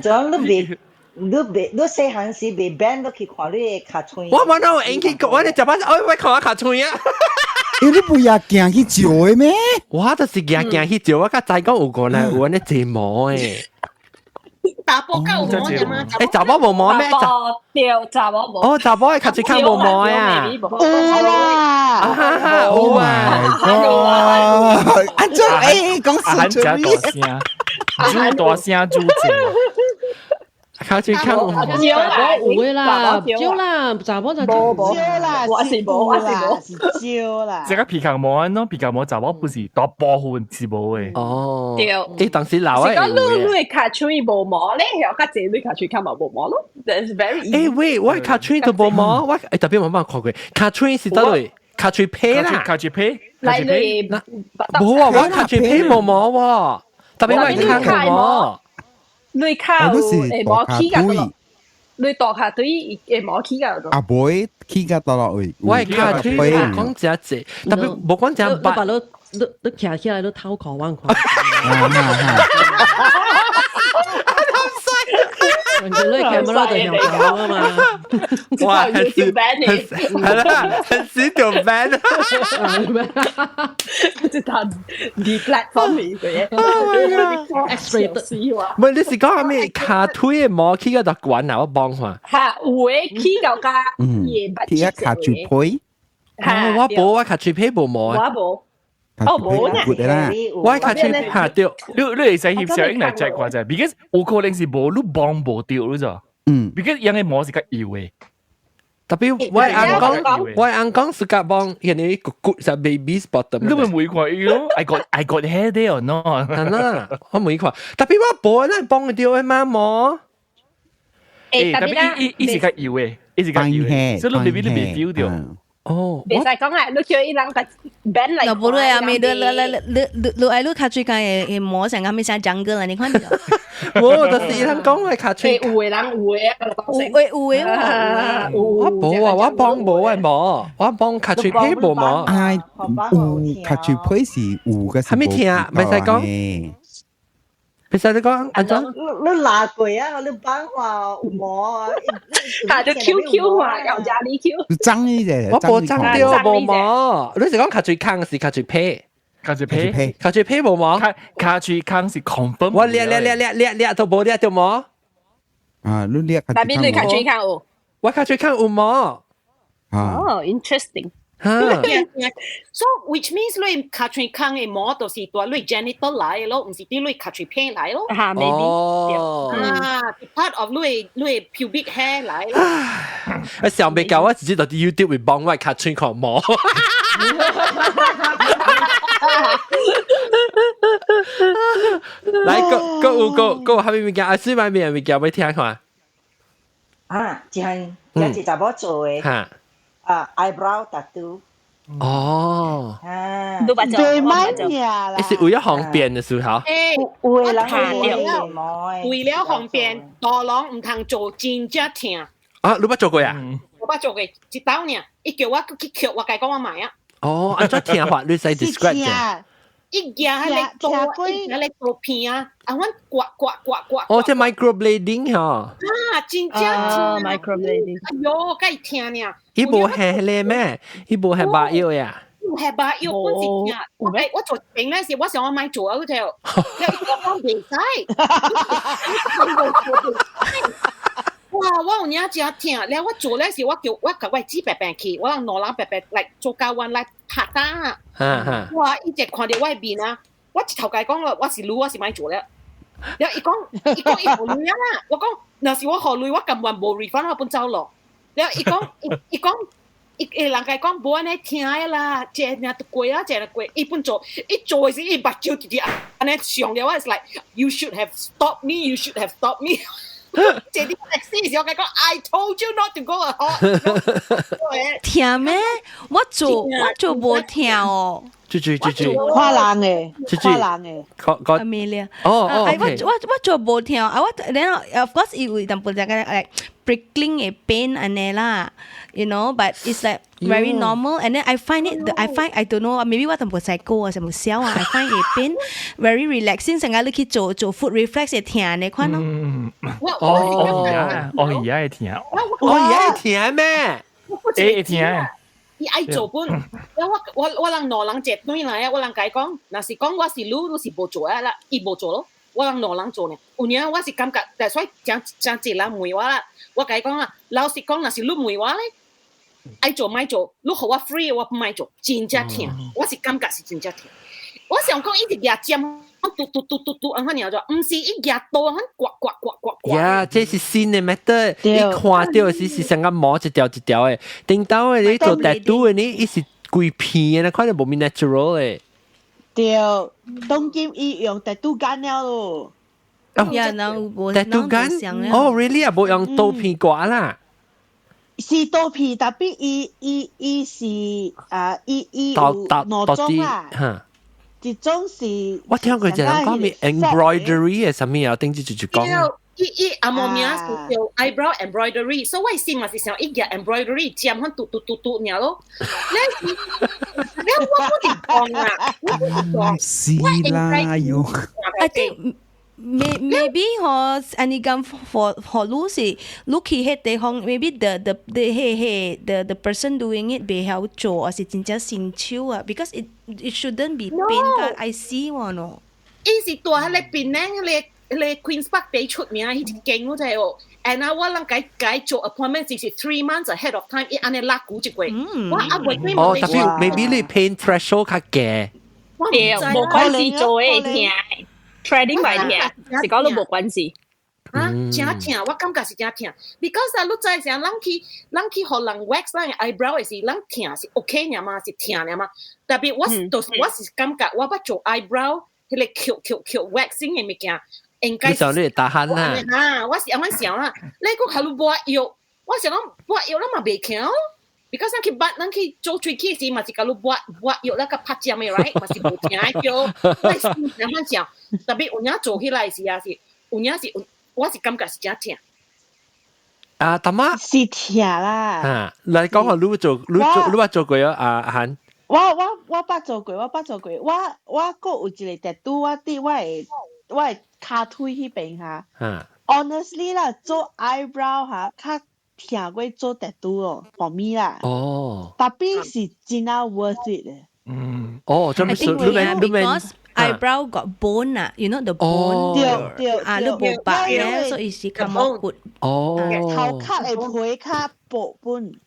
J: John，你袂你袂你細漢時袂變落去看你的尻喙。
A: 我無哪有緣去，我咧食飽，我我看我尻喙啊。
O: 欸，你不也行去照的咩？
A: 我就是行行去照，我才知講有個咧有按呢濟毛的。
F: 查埔較有毛的嘛？
A: 欸，查某無毛咩？
C: 對，查某無。
A: 哦，查某的尻喙空無毛啊？
I: 有啦，
A: 有啊。
O: 啊，這欸，講
E: 實在。大聲，煮大聲煮濟。
A: 尻喙空有毛。
G: 少啦，有的啦，少啦，查某就
I: 無少啦，
C: 我是無，我是無，
I: 是少啦。
E: 這個皮殼毛咯，皮殼毛查某不是大部分是無的。
A: 哦，
C: 對。
A: 欸，當時老
C: 是講你你尻喙無毛咧，又較濟你尻喙較嘛無毛咯。That's very。
A: 欸喂，我尻喙都無毛，我欸特別冇辦法看過，尻喙是佗位？尻喙皮啦，
E: 尻喙皮，
C: 來你
A: 無啊，我尻喙皮無毛喎，特別我尻無毛。
C: 你尻會毛起㗎咯，你大尻腿會毛起㗎咯。
O: 阿妹起㗎到落位，
A: 我尻腿講誠濟，特別無講誠白。
G: 你你你徛起來，你偷看我看。人哋你 camera 就向走啊嘛。
A: 哇，很係啦，很少條 ban。
C: 就他 deplatform 嘅嘢。
G: X-rated。
A: 唔係你是講係咩？尻腿的毛起個就懸啊！我幫看。
C: 嚇，有的起到較
O: 嗯，起個尻喙皮。
A: 我無，我尻喙皮無毛。
C: 我無。哦，無呢。
A: 我尻喙嚇對，
E: 你你會使翕相影來 check 看者，because 有可能是無你摸無著你知？
O: 嗯
E: ，because 樣的毛是較幼的。
A: 特別我翁講，我翁講是甲幫人哋個骨就 baby's bottom。
E: 你咪每看伊咯，I got hair there or not？
A: 係啦，我每看，特別我無咱幫佢掉的嘛毛。
E: 欸，特別伊伊是較油的，伊是較油的，所以你 baby 你袂 feel 到。
A: 哦，
C: 袂使講啊，你叫伊人個 bend 來。
L: 若無你啊，咪你你你你你愛你跤喙間會毛成個咩啥長個啦？你看到？
A: 無，就是伊人講我跤喙。
C: 有的人有的，
L: 有的有的
A: 我無啊，我幫無我無，我幫跤喙皮無毛。
O: 哎，有跤喙皮是有嘅，
A: 係咪聽？袂使講。袂使你講，按怎？
J: 你拉過啊？你幫話有毛啊？
C: 嚇！你 QQ 話又加你 Q。
O: 髒呢隻，
A: 我無髒掉無毛。你是講跤喙空是跤喙皮？
E: 跤喙皮，
A: 跤喙皮無毛。
E: 跤喙空是 confirm。
A: 我掠掠掠掠掠掠都無掠到毛。
O: 啊，你掠。
C: 但邊你跤喙空有？
A: 我跤喙空有毛。
C: 哦，interesting。
F: So which means 你跤喙空的毛就是佇你 genital 來的咯，毋是佇你跤喙皮來咯。
C: 嚇，maybe。
A: 哦。
F: 啊，part of 你你 pubic hair 來咯。
A: 啊，上未夠我直接到啲 YouTube 會幫我跤喙空毛。來，閣閣有閣閣有蝦米物件？啊，水買咩物件欲聽看？
J: 啊，一項，這是查某做的。
A: 嚇。
J: 啊，eyebrow tattoo。
A: 哦。
J: 啊。
I: 對買啦。
A: 是為咗方便的時候。
F: 欸，
J: 有的人會
F: 為了方便，大人毋通做真正疼。
A: 啊，你捌做過啊？
F: 我捌做過一擺爾，伊叫我去抾，我共伊講我莫啊。
A: 哦，按怎疼法？你使 describe 者？
F: 伊舉彼个刀，伊舉彼个刀片啊，啊，阮刮刮刮刮。
A: 哦，這 microblading 吼。
F: 啊，真正疼。
C: microblading。
F: 哎喲，該疼爾。
A: 伊無係彼个咩？伊無係麻藥呀？
F: 有係麻藥，本是疼。我我做平嗰時，我想我莫做啊，嗰條，伊講袂使。哇！我有影誠疼，了我做咧時，我叫我共我姊伯伯去，我人兩人伯伯來做交阮來拍打。哇！伊一看著我的面啊，我一頭共伊講了，我是女，我是莫做了。了伊講，伊講伊無鐳啊！我講，若是我予鐳，我甘願無 refund，我本走咯。了伊講，伊伊講，伊伊人共伊講無按呢疼的啦，這爾就過啊，這爾過。伊本做，伊做的時，伊目睭直直按呢上了，我是 like you should have stopped me, you should have stopped me。這啲 taxi 時，我共伊講，I told you not to go 啊！
L: 疼咩？我做我做無疼哦。
A: 豬豬豬豬，
I: 看人的，看人的。
A: 個個
L: Amelia。
A: 哦哦，
L: 我我我做無疼啊！我然後 of course 伊有淡薄仔個 like prickling 的 pain 按呢啦，but it's like very normal and then I find it I find I don't know maybe 我淡薄細個啊，什麼小啊，I find the pain very relaxing，成日你去做做 foot reflex 會疼的款咯。
E: 哦，哦，而家會疼，
A: 哦，而家會疼咩？
E: 會會疼。
F: 伊愛做本，了我我我人兩人一轉來啊，我人共伊講，若是講我是女，你是無做啊啦，伊無做咯，我人兩人做呢。有影我是感覺，但所以誠誠濟人問我啦，我共伊講啊，老實講，若是你問我咧，愛做莫做，你予我 free，我莫做，真正疼，我是感覺是真正疼。我想講伊直舉針，嘟嘟嘟嘟嘟，按款爾做，毋是伊舉刀，按刮刮刮刮刮。
A: 呀，這是新的 method，你看到是是成個毛一條一條的，頂到的你做 tattoo 的你，伊是規片的，看著無咪 natural 的。
I: 對，當今伊用 tattoo gun 了咯。
A: 哦，
L: tattoo
A: gun？哦，really 啊，無用刀片刮啦。
I: 是刀片，tapi 伊伊伊是啊，伊伊有兩種啊。一種是，
A: 我聽過一個人講咩 embroidery 的啥物啊，頂次就就講。
F: 伊伊阿毛名是叫 eyebrow embroidery，所以我心嘛是想伊舉 embroidery 針款嘟嘟嘟嘟爾咯。你你我不是講啊，我不是講。
O: 是啦，喲。
L: I think maybe 嗬，按呢講 for for 你是你去彼地方，maybe the 彼彼 the person doing it 袂曉做，抑是真正新手啊，because it shouldn't be pain I see 喎喏。
F: 伊是蹛彼个檳城彼个彼个 Queen's Park 第出名彼一間我知哦。and 啊，我人共共做 appointment 是 3 months ahead of time，伊按呢拉久一過。我啊未對。
A: 哦，特別 maybe 你 pain threshold 較低。
C: 對，無關係做會疼。Threading 袂疼，是講都無關係。
F: 啊，誠疼，我感覺是誠疼。Because 啊，你知成人去予人 wax 咱 eyebrow 的時，人疼是 OK 爾嘛，是疼爾嘛。特別我是就是我是感覺我捌做 eyebrow 彼個扣扣扣 waxing 的物件，應該
A: 你就你 tahan 啦。
F: 啊，我是按怎想啦。你閣予你抹藥，我想講抹藥咱嘛袂強。Because 咱去捌，咱去做喙齒時嘛是共你抹抹藥，咱共拍針的，right？嘛是無疼的叫。我是按怎想，特別有影做起來時啊是，有影是有。我是感覺是誠疼。
A: 啊，大媽
I: 是疼啦。
A: 啊，來講下你做，你做，你捌做過啊？阿韓。
I: 我捌做過，我捌做過。我閣有一個 tattoo，我佇我的跤腿彼邊哈。Honestly 啦，做 eyebrow 哈，較疼過做 tattoo 哦，for me 啦。Tapi 是真正 worth it 的。
A: 哦，做咩事？你免你免。
L: Eyebrow got bone 啊，you know the bone
I: 對對
L: 啊，你無白咧，所以是較毛骨。
I: 頭殼的皮較薄本。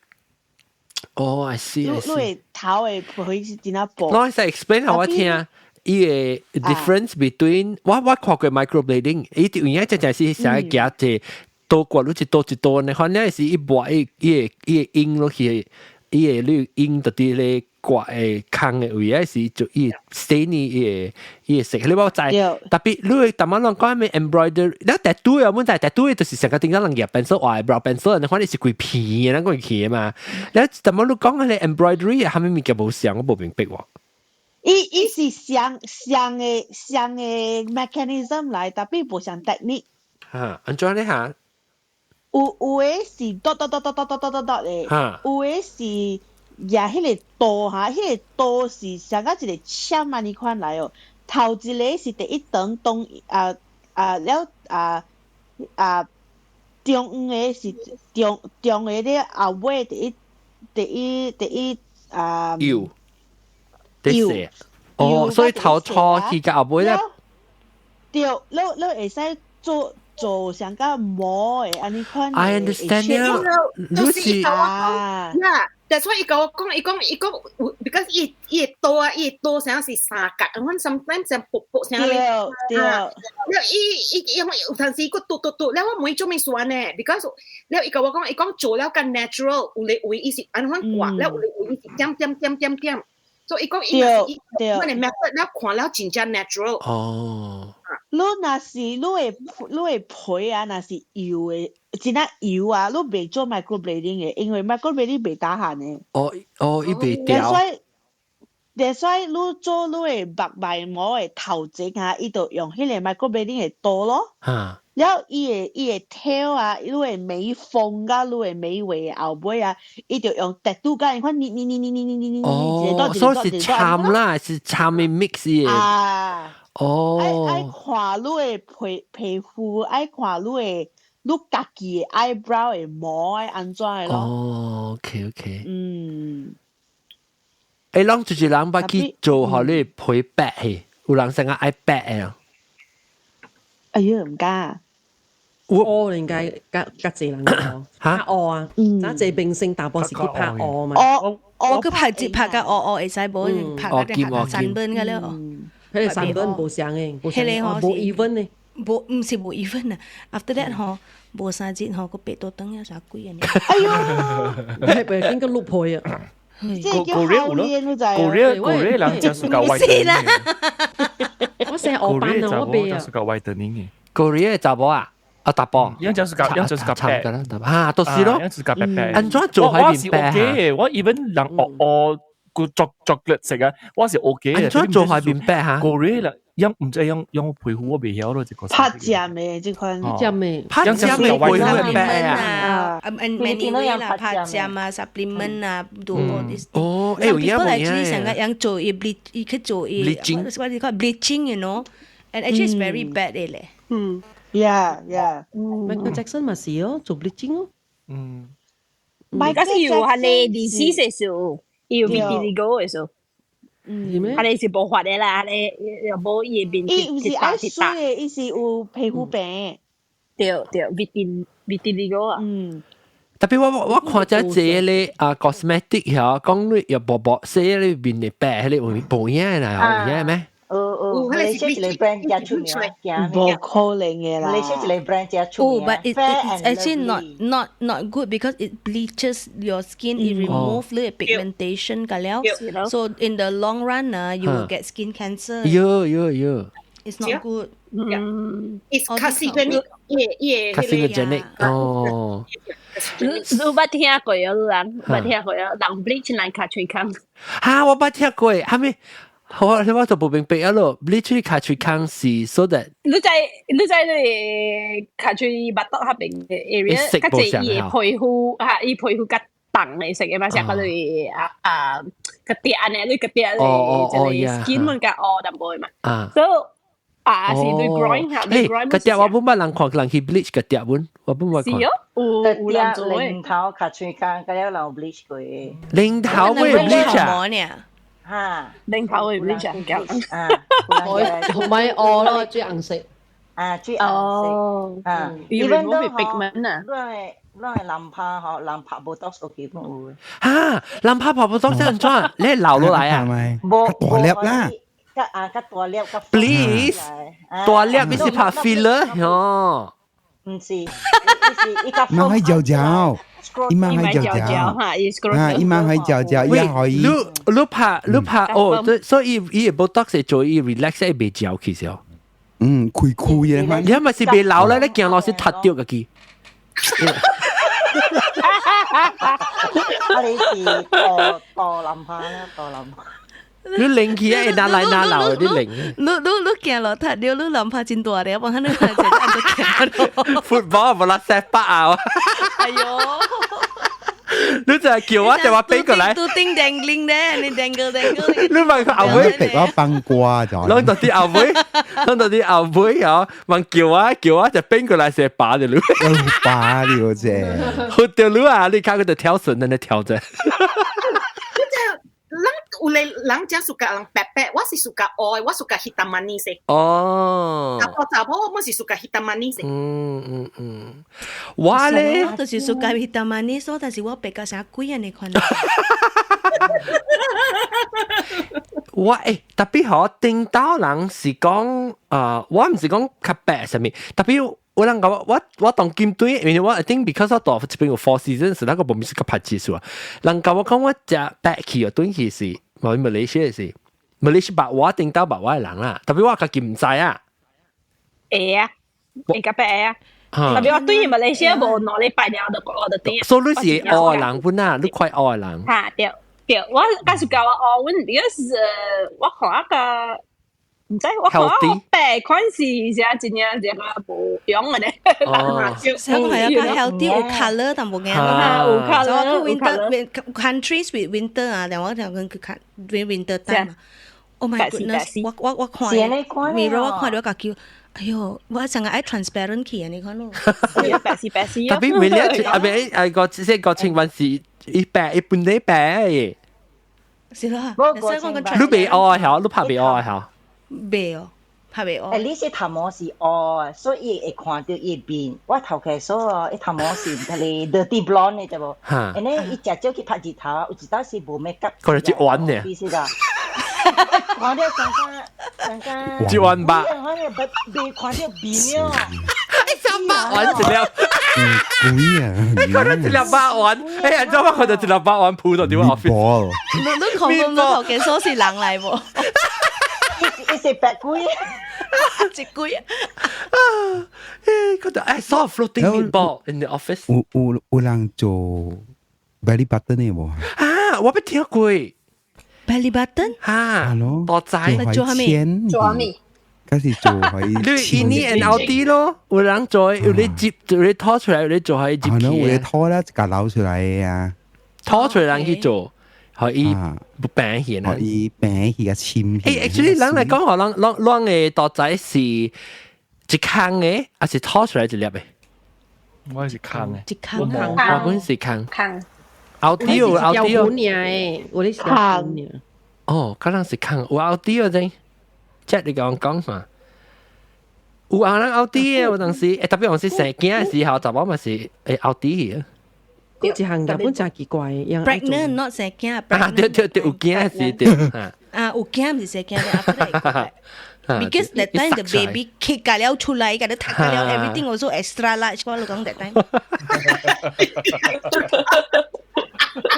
A: 哦，I see。
I: 你你的頭的皮是真正薄。
A: 我使 explain 予我聽，伊個 difference between 我看過 microblading，伊有影真正是成個夾者刀割，你一刀一刀呢，反正是伊抹伊伊個伊個 ink 落去，伊個你 ink 就佇咧割的空的位，還是就伊 stain 伊個色，你無知。特別你逐擺攏講咩 embroidery，你 tattoo 啊，阮知 tattoo 就是成個頂個人夾 pencil 畫 eyebrow pencil，你看你是規片的，咱講去的嘛。你逐擺你講彼個 embroidery 啥物物件無相，我無明白喎。
I: 伊是相相的相的 mechanism 來，tapi 無相 technique。
A: 嚇，按怎咧嚇？
I: 有的是 dot dot dot dot dot dot dot dot 的，有的是舉彼個刀哈，彼個刀是像個一個簽按呢款來哦。頭一個是第一層當啊啊了啊啊中央的是中中的咧後尾第一第一第一啊。
A: 有。第四。哦，所以頭初去到後尾咧。
I: 對，你會使做。做像個毛的按呢款。
A: I understand 了，
F: 就是伊共我講，呀，但所以伊共我講，伊講伊講，because 伊伊的刀啊，伊的刀像是三角，阮 sometimes 像薄薄像咧，了伊伊因為有陣時閣嘟嘟嘟，了我問伊做咩事按呢？because 了伊共我講，伊講做了較 natural，有咧位伊是按款刮，了有咧位伊是點點點點點，所以伊講伊伊阮的 method 了看了真正 natural。
A: 哦。
I: 你若是你的皮啊，若是油的，真正油啊，你袂做 microblading 的，因為 microblading 袂 tahan 的。
A: 哦哦，伊袂掉。
I: 所以你做你的目眉毛的頭前啊，伊就用彼個 microblading 的刀咯。了伊的 tail 啊，你的眉峰佮你的眉尾後尾啊，伊就用 tattoo 佮款捏捏捏捏捏捏捏捏。
A: 哦，所以是摻啦，是摻的 mix 的。
I: 啊。
A: 哦。
I: 愛看你的皮膚，愛看你的你家己的 eyebrow 的毛愛按怎的咯。
A: 哦，OK OK。
I: 欸，
A: 攏就是人捌去做予你皮白去，有人成日愛白的。
I: 哎喲，毋敢。
G: 烏應該較較濟人講，拍烏啊，咱濟明星大部是去拍烏嘛。
L: 我去拍一拍甲烏烏會使，無拍甲啲 sunburn 個了。
G: 彼個 sunburn 無相的，無相無 even 的。
L: 無，毋是無 even 啊。After that 吼，無3日吼，閣白倒轉啊，啥鬼啊？
I: 哎喲，
G: 袂緊閣落皮啊！
I: 這叫
E: 有咯，Korea 人真是夠
L: whitening
G: 我成日烏斑啊，我白啊。
E: 真是夠 whitening 嘅。
A: Korea 查某啊？啊，查埔。
E: 樣就是較，樣就是較白。
A: 啊，都是咯。
E: 樣就是較白白。
A: 按怎做還變白？
E: 我是 OK 嘅，我 even 人學學個作作食啊，我是 OK 嘅。
A: 按怎做還變白哈
E: ？Korea 啦，樣毋知用用皮膚我袂曉咯，這個。
I: 拍針的這款。
G: 針的。
A: 拍針的皮膚會白啊。
L: And many way 啦，拍針啊，supplement 啊，do all this。
A: 哦，欸，有影
L: People actually 成個樣做伊 bleach，伊去做伊。
A: bleaching。
L: What you call bleaching，and actually it's very bad 的咧。
I: Yeah。
G: Michael Jackson 嘛是哦，做 bleaching 哦。
C: 嗰時有係你 disease 的時候，有 vitiligo 的時候。
G: 是咩？
C: 佢哋是無法的啦，佢哋又無伊面。
I: 伊毋是愛水的，伊是有皮膚病。
C: 對對，vitiligo 啊。
A: 特別我看這這咧啊 cosmetic 嚇，講你又薄薄洗你面會白，彼個有無影啦，有影咩？
J: 有有，馬來西亞一個 brand 真出名，
I: 無可能嘅啦。
J: 馬來西亞一個 brand 真出名。
L: Oh, but it's actually not good because it bleaches your skin. It remove 你 pigmentation 個了。So in the long run 啊，you will get skin cancer.
A: 喲喲喲。
L: It's not good.
F: It's carcinogenic. Yeah.
A: Carcinogenic. 哦。
C: 你捌聽過啊？人捌聽過啊？人 bleach 人尻喙空。
A: 哈！我捌聽過，哈咪？我就無明白啊咯，bleach 尻喙空是 so that
C: 你知你知你尻喙腹肚彼邊嘅 area，較濟伊嘅皮膚哈，伊皮膚較重嘅色嘅嘛，成個你啊啊個啲按呢，你個啲你這個 skin 們較烏淡薄嘛，所以啊是對 groin 哈，對 groin。
A: 個啲我本捌人看人去 bleach 個啲本，我本捌看。
C: 是哦，有有人做
J: 嘅。零頭尻喙空，個了人 bleach 過。
A: 零頭會 bleach 啊？
J: 哈，
C: 零頭會 bleach
J: 啊？
G: 同埋烏咯，最紅色。
J: 啊，最紅色。啊
C: ，even though pigment 啊，
J: 咱的人拍吼，人拍 Botox 都基本有。
A: 哈，人拍拍 Botox 按怎？你流落來啊？
J: 無
O: 大粒啦。
J: 較啊，較大粒較。
A: Please，大粒你是拍 filler 哦。
J: 毋是，伊是伊較。
O: 嘛係嚼嚼，伊嘛係嚼嚼，啊，伊嘛係嚼嚼，伊可以。
A: 你你拍你拍哦，所以伊 Botox 會做伊 relax 會袂嚼起唓。
O: 嗯，開開嘅。
A: 你係咪是袂流咧？你行路是踢著家己。
J: 啊！你是大大林拍啦，大林。
A: 你拎起啊，拿來拿流，你拎。
L: 你你你行路踢著，你林拍真大咧，幫佢你行就行
A: Football 無啦 set 八啊！
L: 哎喲！
A: 你就係叫我就話俾過來。
L: 都叮叮鈴咧，你 dangle dangle。
A: 你問佢後尾。
O: 逼我崩瓜咗。
A: 攏到啲後尾，攏到啲後尾哦，問叫我叫我就變過來是把的你。
O: 把了啫。
A: 好掉你啊！你看佢就跳繩，那跳啫。
F: 人有咧人真 suka 人白白，我是 suka 烏，我 suka hitam manis。
A: 哦。
F: 查埔查某我是 suka hitam manis。
A: 嗯嗯嗯，我咧
L: 就是 suka hitam manis，但是我白甲啥鬼按呢款。
A: 我欸，特別嗬，頂到人是講，我毋是講較白啥物，特別我人講我我當金隊，因為我 I think because 我到這邊有 Four Seasons，那個無咪是較拍技術啊。人講我講我食白去哦，轉去是，我馬來西亞是，馬來西亞我頂到白我的人啦，特別我家己毋知啊。
C: 會啊，會較白啊。特別我對馬來西亞無兩禮拜了，就我就轉。
A: 所以你是烏的人本啊，你快烏的人。
C: 哈對對，我假使教我烏，阮 because 我看個。毋知我看我白款是啥真正這個無用的咧。
L: 哦，所以係啊，較 healthy 有 colour 淡薄嘅。
C: 有 colour
L: 有 winter countries with winter 啊，兩我條跟佢看 winter time。 Oh my goodness！我我我看，mirror 我看著我家己，哎喲，我成個愛 transparent 去啊！你看咯，
C: 白是白是。
A: 特別每年啊，咪啊個即個情況是一白一半禮拜嘅。
L: 是啦，
J: 所以
L: 講
A: 你袂愛曉，你拍袂愛曉。
L: 袂哦，拍袂愛。
J: 誒，你是頭毛是烏，所以會看著伊面。我頭家說哦，伊頭毛是彼個 dirty blonde 的對無？哈。安尼伊食少去拍日頭，有一道是無 make up。
A: 可能一彎呢。
J: 是啦。看著感覺感覺。
A: 一彎吧。
J: 看著未看著面哦。
A: 三百萬一粒。
O: 貴啊！
A: 你看到一粒百萬，哎呀，怎麼看到一粒百萬鋪到佇我 office？
L: 你你看過你頭家說是人來無？
J: 伊是白鬼，
L: 一鬼
A: 啊！誒，覺得 I saw a floating meatball in the office。
O: 有有有人做 belly button 的無？
A: 啊，我捌聽過
L: belly button
A: 哈，多仔
L: 做啥物？
C: 做啥物？
O: 開始做可以，
A: 你 in and out 啲咯，有人做，有你接，有你拖出來，有你做可以接。
O: 係咯，有你拖啦，自扭出來啊，
A: 拖出來人去做，可以不病起
O: 可以病起個簽。
A: 誒，actually 人來講，可能攏攏嘅多仔是一空嘅，還是拖出來一粒嘅？
E: 我是空嘅，
L: 一空
A: 我本是空。
C: 空。
A: 後啲有後啲有。
G: 我啲是空。
A: 哦，可能是空，有後啲啊真。即你講講嘛，有啊，人後啲嘅有當時，特別有時生囝嘅時候，查某嘛是會後啲嘅。
G: 嗰一項日本真奇怪
L: ，pregnant not 生囝。
A: 啊，對對對，有囝時對。
L: 啊，有驚毋是細驚，after that go back. Because that time the baby kick 架了出來，架了踢架了，everything also extra large。我講 that time。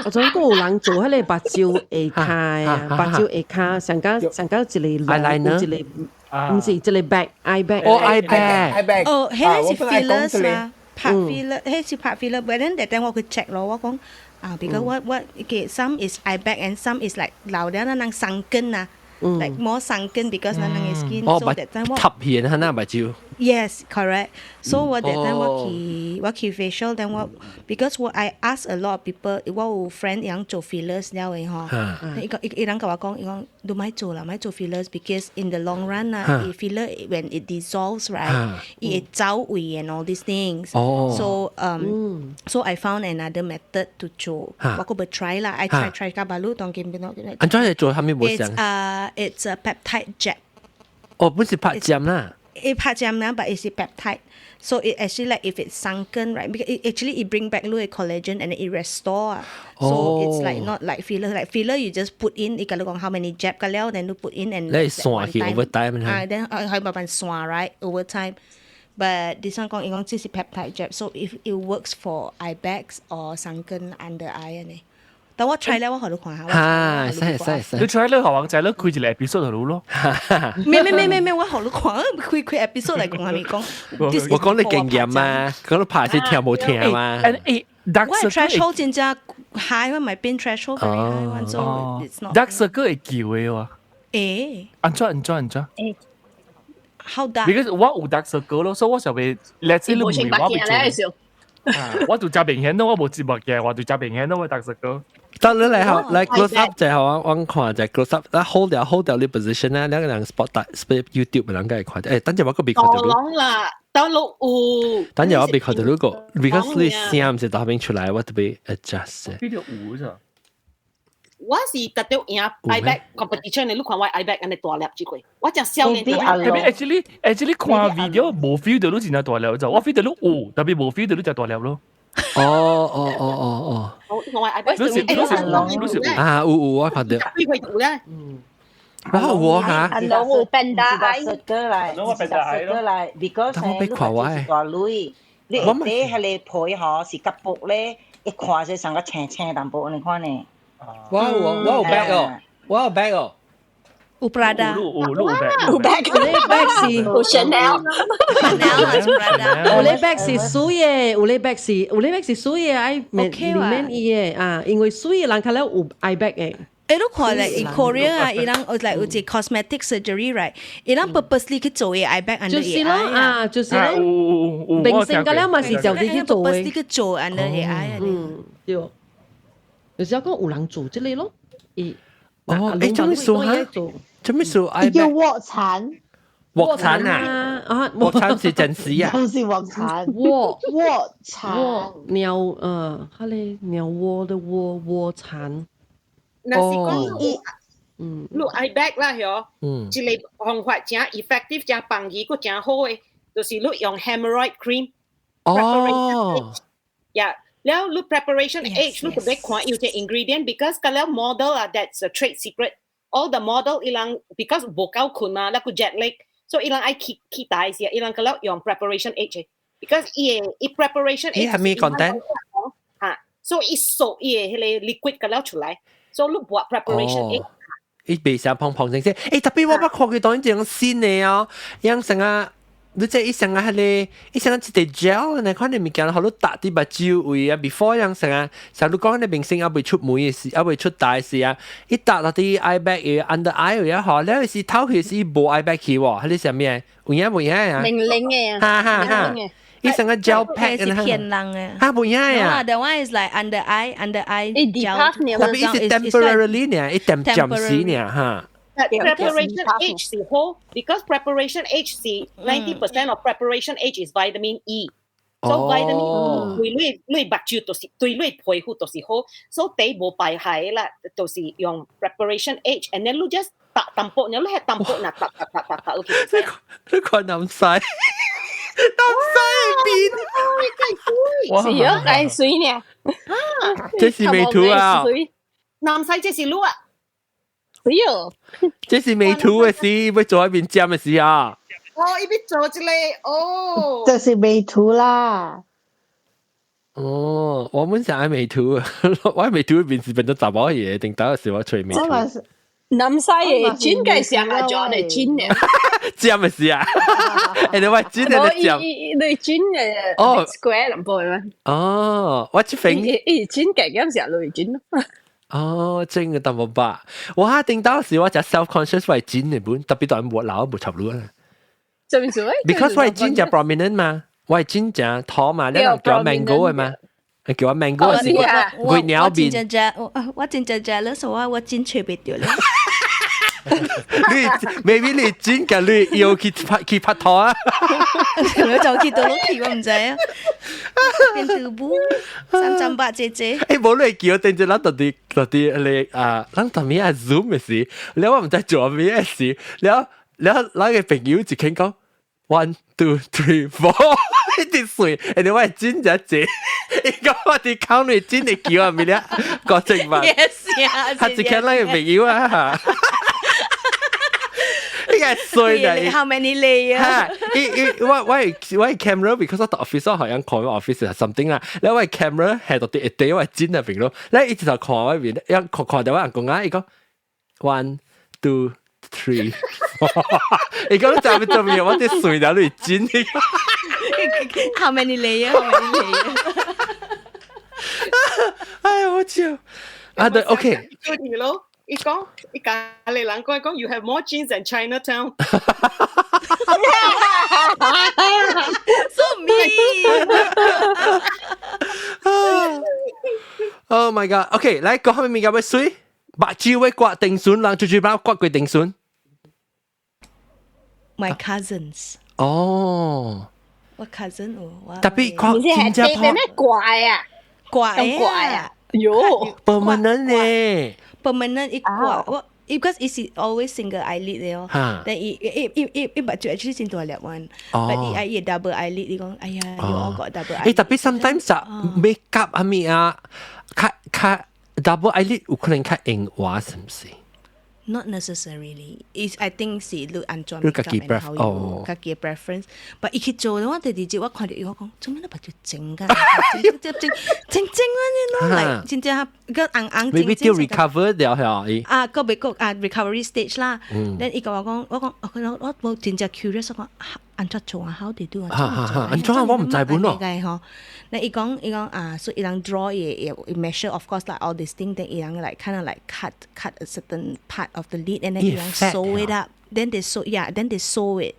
G: 我總講有人做彼個目睭下跤啊，目睭下跤上加上加一個籠，一個毋是一個 bag eye bag。
A: 哦，eye bag。
H: eye bag。
L: 哦，彼個是 fillers 啦，拍 filler，彼是拍 filler。But then that time 我去 check 咯，我講啊，because 我 okay some is eye bag and some is like 老了那人 sunken 啊。Like more sunken because 咱人的 skin。
A: 哦，so that time 我塌片哈那目睭。
L: Yes, correct. So 我 that time 我去 facial then 我 because 我 I ask a lot of people，我有 friend 樣做 fillers 了的吼，伊個伊伊人共我講，伊講你莫做啦，莫做 fillers because in the long run 啊，filler when it dissolves right，伊會走位 and all these things. So I found another method to 做，我閣欲 try 啦，I try try 甲巴魯當見變到。
A: 按怎嚟做？啥物無
L: 相？ It's a peptide jab。
A: 哦，不是拍針啦。
L: 伊拍針啦，but it's peptide. So it actually like if it's sunken, right? Because it actually it bring back 你 collagen and it restore. So it's like not like filler. Like filler you just put in，伊共你講 how many jab 個了，then you put in and
A: 你散去 over time
L: 啊，then 係慢慢散 right over time. But this one 講伊講這是 peptide jab, so if it works for eye bags or sunken under eye 呢。但我 try 咧，我予你看下。
A: 哈，使使使。
E: 你 try 咧，學王仔咧開一個 episode 就好咯。
L: 咩咩咩咩咩，我予你看，開開 episode 嚟講係咪講？
A: 我講你經驗嘛，講你拍是聽無聽嘛。
E: 誒，
L: 我 threshold 真正 high，我咪變 threshold very high，所以 it's not。
E: Dark circle 會叫的喎。
L: 誒。
E: 按怎按怎按怎？
L: 誒。How dark？
E: Because 我有 dark circle 咯，所以我想欲，let's say 你問我欲做。我就真明顯咯，我無節目嘅，我就真明顯咯，我 dark circle。
A: 得你嚟後嚟 close up 就係我看就 close up，啊 hold 掉 hold 掉你 position 咧，兩個人 spot 大 spot YouTube 兩個會看到，誒，等陣我閣未看到。
F: 講啦，等落有。
A: 等陣我未看到嗰個，because 你聲毋是頭邊出來，我特別 adjust。
E: 邊度有咋？
F: 我是特別贏 eye bag competition 的，你看我 eye bag 按呢大粒這個，我真少年。
E: 特別 actually 看 video 無 feel 到你真正大粒就，我 feel 到你有，特別無 feel 到你就大粒咯。
A: 哦哦哦哦
F: 哦。我 eye bag
E: 你是你是你是
A: 啊，有有我看到。
F: 幾歲有咧？
A: 嗯。我有嚇。
C: 阿龍有 panda eye。
J: 過來，過來，because
A: 我欲看我
J: 大女，你下底彼個皮吼是較薄咧，一看就像個青青淡薄，你看呢？
A: 我有我有 bag 哦，我有 bag 哦。
L: 有 Prada，
E: 有有 bag，
C: 有 bag，
G: 有咧 bag 是
C: 有 Chanel，
G: 有咧 bag 是水的，有咧 bag 是有咧 bag 是水的，愛免免伊的啊，因為水的人較了有 eye bag 的。
L: 誒，你看咧，in Korea 啊，伊人有 like 有一個 cosmetic surgery right，伊人 purposely 去做伊 eye bag under
G: 就是咯啊，就是咯，明星個了嘛是就佇去做的
L: ，purposely 去做 under 伊 eye。
G: 嗯，對。就是講有人做這個咯，伊
A: 哦，誒，做咩事哈？做咩事？
I: 叫臥蠶。
A: 鑊鏟啊！
G: 啊，
A: 鑊鏟是真實啊！
I: 就是鑊鏟。
G: 臥
I: 臥蠶。
G: 鳥，彼个鳥窩的窩臥蠶。
F: 若是講，你 eye bag 啦，嗬，一個方法誠 effective、誠便宜、閣誠好的，就是你用 hemorrhoid cream。
A: 哦。
F: 呀。了你 preparation H 你特別看有隻 ingredient，because 個了 model 啊，that's a trade secret。All the model 伊人 because 無夠睏嘛，那個 jet lag，所以伊人愛去去大時，伊人個了用 preparation H，because 伊個伊 preparation
A: H 伊係咩 content？
F: 嚇，所以伊索伊個彼個 liquid 個了出來，所以你抹 preparation H。
A: 伊袂使胖胖聲聲，欸，特別我捌看佢當然種新的哦，樣成啊。你這伊成啊，彼個伊成啊一個 gel，你看你物件，予你搭佇目睭位啊，before 樣成啊，像你講你明星猶未出門的時，猶未出大時啊，伊搭落佇 eye bag 的 under eye 位啊，吼，了是透氣是無 eye bag 去喎，彼個啥物有影無影啊？
C: 玲玲的
A: 哈哈哈！伊成個 gel pack
L: 是騙人的。
A: 哈，無影啊
L: ？The one is like under eye gel。
A: 特別伊是 temporarily 呢，伊暫暫時呢，哈。
F: Preparation H 是好，because preparation H 是 90% of preparation H is vitamin E。So vitamin E 對你你目睭就是對你皮膚就是好，所以第無排害啦，就是用 preparation H，and then 你 just 搭淡薄，你係淡薄嗱搭搭搭搭搭，OK。
A: 你看南西，南西邊，
C: 是啊，係水呢？
A: 這是美圖啊！
F: 南西這是滷啊！
C: 對哦。
A: 這是美圖的事，欲做喺面尖的事啊。
F: 哦，伊欲做這個哦。
I: 這是美圖啦。
A: 哦，我們想愛美圖，我愛美圖面是變做查某嘢，定到時我揣美圖。
C: 南西的真嘅上阿 John 的真嘅。
A: 尖的事啊！欸，你話真的尖？
C: 你真嘅哦，square 林波咩？
A: 哦，我這邊
C: 伊真嘅咁時候，你真咯。
A: 哦，真嘅淡薄吧。我頂到時我就 self conscious 為真嘅本，特別對冇老冇插路啊。
C: 做咩事
A: ？Because 我係真就 prominent 嘛，我係真正拖嘛，你人叫我 mango 嘅嘛，叫我 mango 是佢鳥面。
L: 我真正 jealous，我真揣袂著咧。
A: 你 maybe 你真嘅你要去拍拖啊？
L: 你就去到攞去，我唔知啊。變杜布三針八姐姐。
A: 欸，無你叫等陣咱到底到底你啊，咱到咩啊 Zoom 嘅事，了我毋知做咩事，了了咱个朋友就傾講 one two three four，一直水，欸，我係真正濟，伊講我佇考慮真會叫啊，咪咧，個正嘛，他只看咱个朋友啊。應該衰啦
L: ！How many layer？
A: 哈，伊伊我 camera because 我 office 好像看我 office something 啦，แล้ว我 camera 係到啲一堆我真入邊咯，咧一直就看我邊，一看看到我人講啊，伊講 one two three，伊講就做咩？我啲水了你真。
L: How many layer？How many layer？
A: 哎呀，我笑。啊對，OK。
F: 咯。伊講，伊家裡人講講，You have more jeans than Chinatown。
L: So mean。
A: Oh my god！OK，來講下面物件欲媠，目睭欲割定損，人最最把割過定損。
L: My cousins。
A: 哦。
L: 我 cousin 有。
A: 特別看
C: 真正破。咩怪啊？
L: 怪啊！
C: 喲
A: ，permanent 呢
L: ？permanent 一掛我，because it's always single eyelid 的哦。但伊伊伊伊伊目睭 actually 真大粒 one，but 伊愛伊 double eyelid，伊講哎呀，you all got double eyelid。
A: 欸，特別 sometimes 啊，make up 啊咩啊，較較 double eyelid 有可能較硬滑，是毋是？
L: Not necessarily. Is I think 是你按怎
A: 你家己 prefer 哦，
L: 家己 preference。But 伊去做的話，第二日我看著伊，我講做咩你目睭整㗎？整整整整整啊！你喏，嚟真正個紅紅。
A: Maybe 掉 recover 掉係。
L: 啊，個別個啊 recovery stage 啦。then 伊甲我講，我講我我我真正 curious 我講按怎做啊？How they do 啊？
A: 哈哈，按怎我毋知本咯。
L: 吼，那伊講伊講啊，所以伊人 draw 伊伊 measure of course like all these things，then 伊人 like kind of like cut a certain part of the lid and then 伊人 sew it up。Then they sew yeah, then they sew it。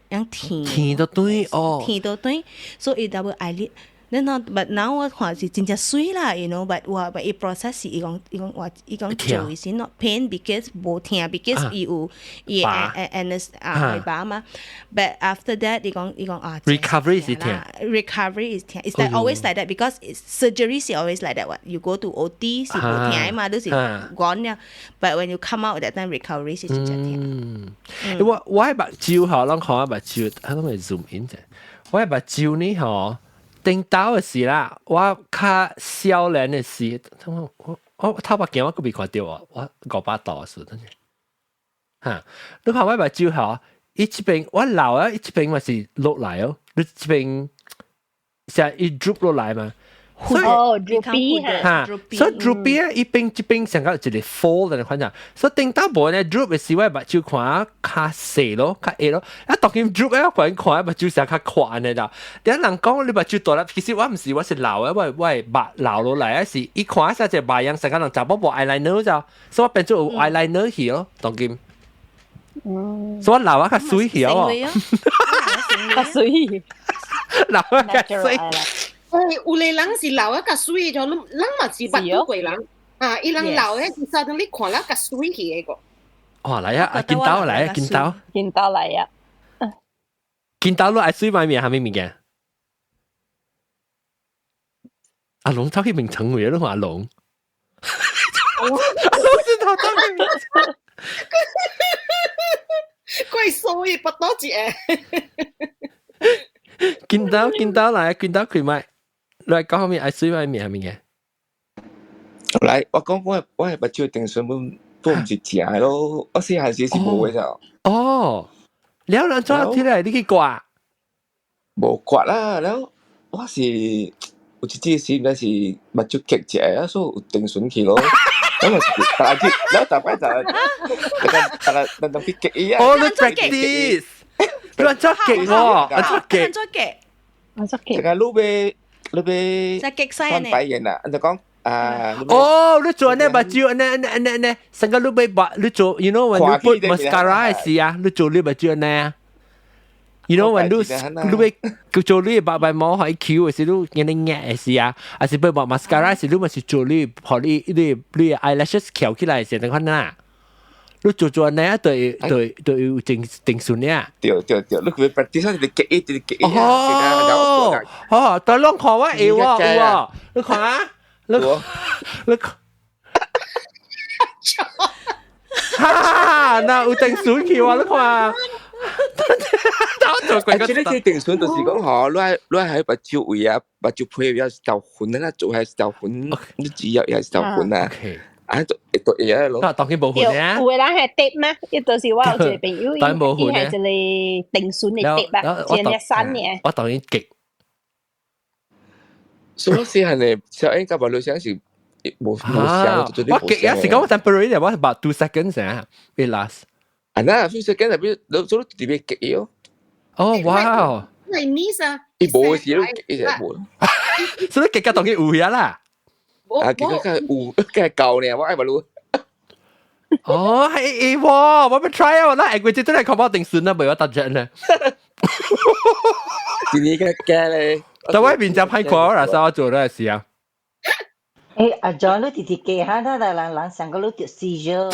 L: 樣填
A: 填到對哦，
L: 填到對，所以 double eyelid。then but now 我看是真正媠啦，but 我 but 伊 process 是伊講伊講話伊講做是 not pain because 無疼 because 伊有伊 and 啊尾巴嘛。But after that 伊講伊講啊
A: ，recovery 是疼
L: ，recovery is 疼，it's like always like that because surgery 是 always like that what you go to OT 是無疼嘛，都是講了。But when you come out that time recovery 是真正疼。
A: 我目睭吼，咱看我目睭，我攏會 zoom in 者。我目睭呢吼。頂到的時啦，我較少年的時，我我我頭目鏡我閣未看著啊，我500度的時陣，哈，你看我目睭吼，伊這邊我老啊，伊這邊嘛是落來哦，你這邊像伊 drop 落來嘛。
C: 哦，droopy
A: 哈，所以 droopy 啊，一邊這邊上個一個 fold 的款樣，所以頂到無呢 droop 的時我目睭看較細咯，較矮咯，啊當今 droop 咧，我看目睭成較寬的啦。啲人講你目睭大粒，其實我毋是，我是老的，我我目老落來啊是，伊看下隻目樣，成個人查某無 eyeliner 就，所以我變做有 eyeliner 去咯，當今。所以我老啊較媠去哦。
C: 較媠，
A: 老啊較媠。
F: 誒，有個人是老啊較媠咗，人嘛是捌過人啊，伊人老的是啥等你看了較媠去的個。
A: 哦，來啊，阿金刀來啊，金刀。
C: 金刀來啊！
A: 金刀你愛媠買面，啥物物件？阿龍走去名城位，你看阿龍。阿龍是頭走去名城。
F: 怪衰，不多一個。
A: 金刀金刀來，金刀開麥。來講後面愛媠買面啥物件？
D: 來，我講我我目睭定順本都唔是正的咯，我細漢時是無的咋。
A: 哦，了人怎起來你去刮？
D: 無刮啦，了我是有一次時毋知是目睭結一下，所以有定損去咯。咁咪是大家去，了大擺就，大家大家去結伊啊。
A: 哦，你 practice，你按怎結喎？按怎結？
L: 按怎結？
C: 按怎結？
D: 這個你欲你欲
L: 翻
D: 白眼啊？按怎講啊？
A: 哦，你做呢目睭，呢呢呢呢，成個你欲把你做，you know when you put mascara 時啊，你做你目睭呢？You know when 你你欲做你白白毛喺 Q 時，你見你壓時啊，還是欲抹 mascara 時，你咪是做你，予你你你 eyelashes 翹起來時，等款啦。你做做呢，對對對，有定定順呢。
D: 對對對，你佢 practice 你結一直結一
A: 哦哦，但攏看我會喎，有喎，你看啊，你你看，哈，那有定順去喎，你看。
D: 啊，這個定順就是講吼，你你喺目睭位啊，目睭皮位是條痕啊，做係條痕，你只要也是條痕啊。啊，就會會啊咯。
A: 當然無痕啊。
C: 有的人係疊咩？伊就是我有一個朋友，伊伊係一個定順的疊啊，一個山嘅。
A: 我當然極。
D: 所以細漢的小英甲目睭相是無無相，
A: 我極啊，是講我 temporary 我 about 2 seconds 啊，it last。
D: 啊，那 few seconds 特別，你做特別極哦。
A: 哦，哇！
F: 係 niece 啊，
D: 伊無時都極就無。
A: 所以極甲當然有遐啦。
D: 啊，結果佢有，佢係舊呢，我愛目睭。
A: 哦，係喎，我欲 try 啊，我那下個月真係確保定順啦，袂我得獎咧。
D: 今年嘅驚咧，
A: 但我面就歹看啦，所以我做嗰時啊。
J: 誒，阿 John 你直直記下，他人人上個你得 seizure。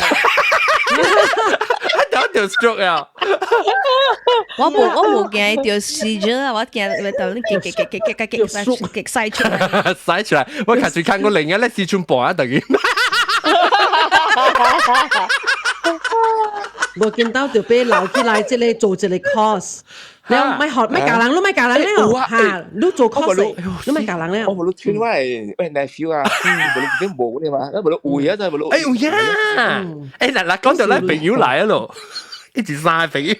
A: 得得 stroke 啊！
L: 我無驚著 seizure 啊，我驚到你激激激激激激激曬出來。
A: 曬出來，我開始看過另一咧四寸半啊，等於。
G: 無見到就俾留起來，這個做這個 course。你咪學咪教人，你咪教人了嚇，你做 course，你咪教人了。
D: 我無你聽我我 nephew 啊，無你點無你嘛，我無你有啊，就無你。
A: 哎有呀，哎嗱嗱講到咱朋友來咯，一直三個朋友，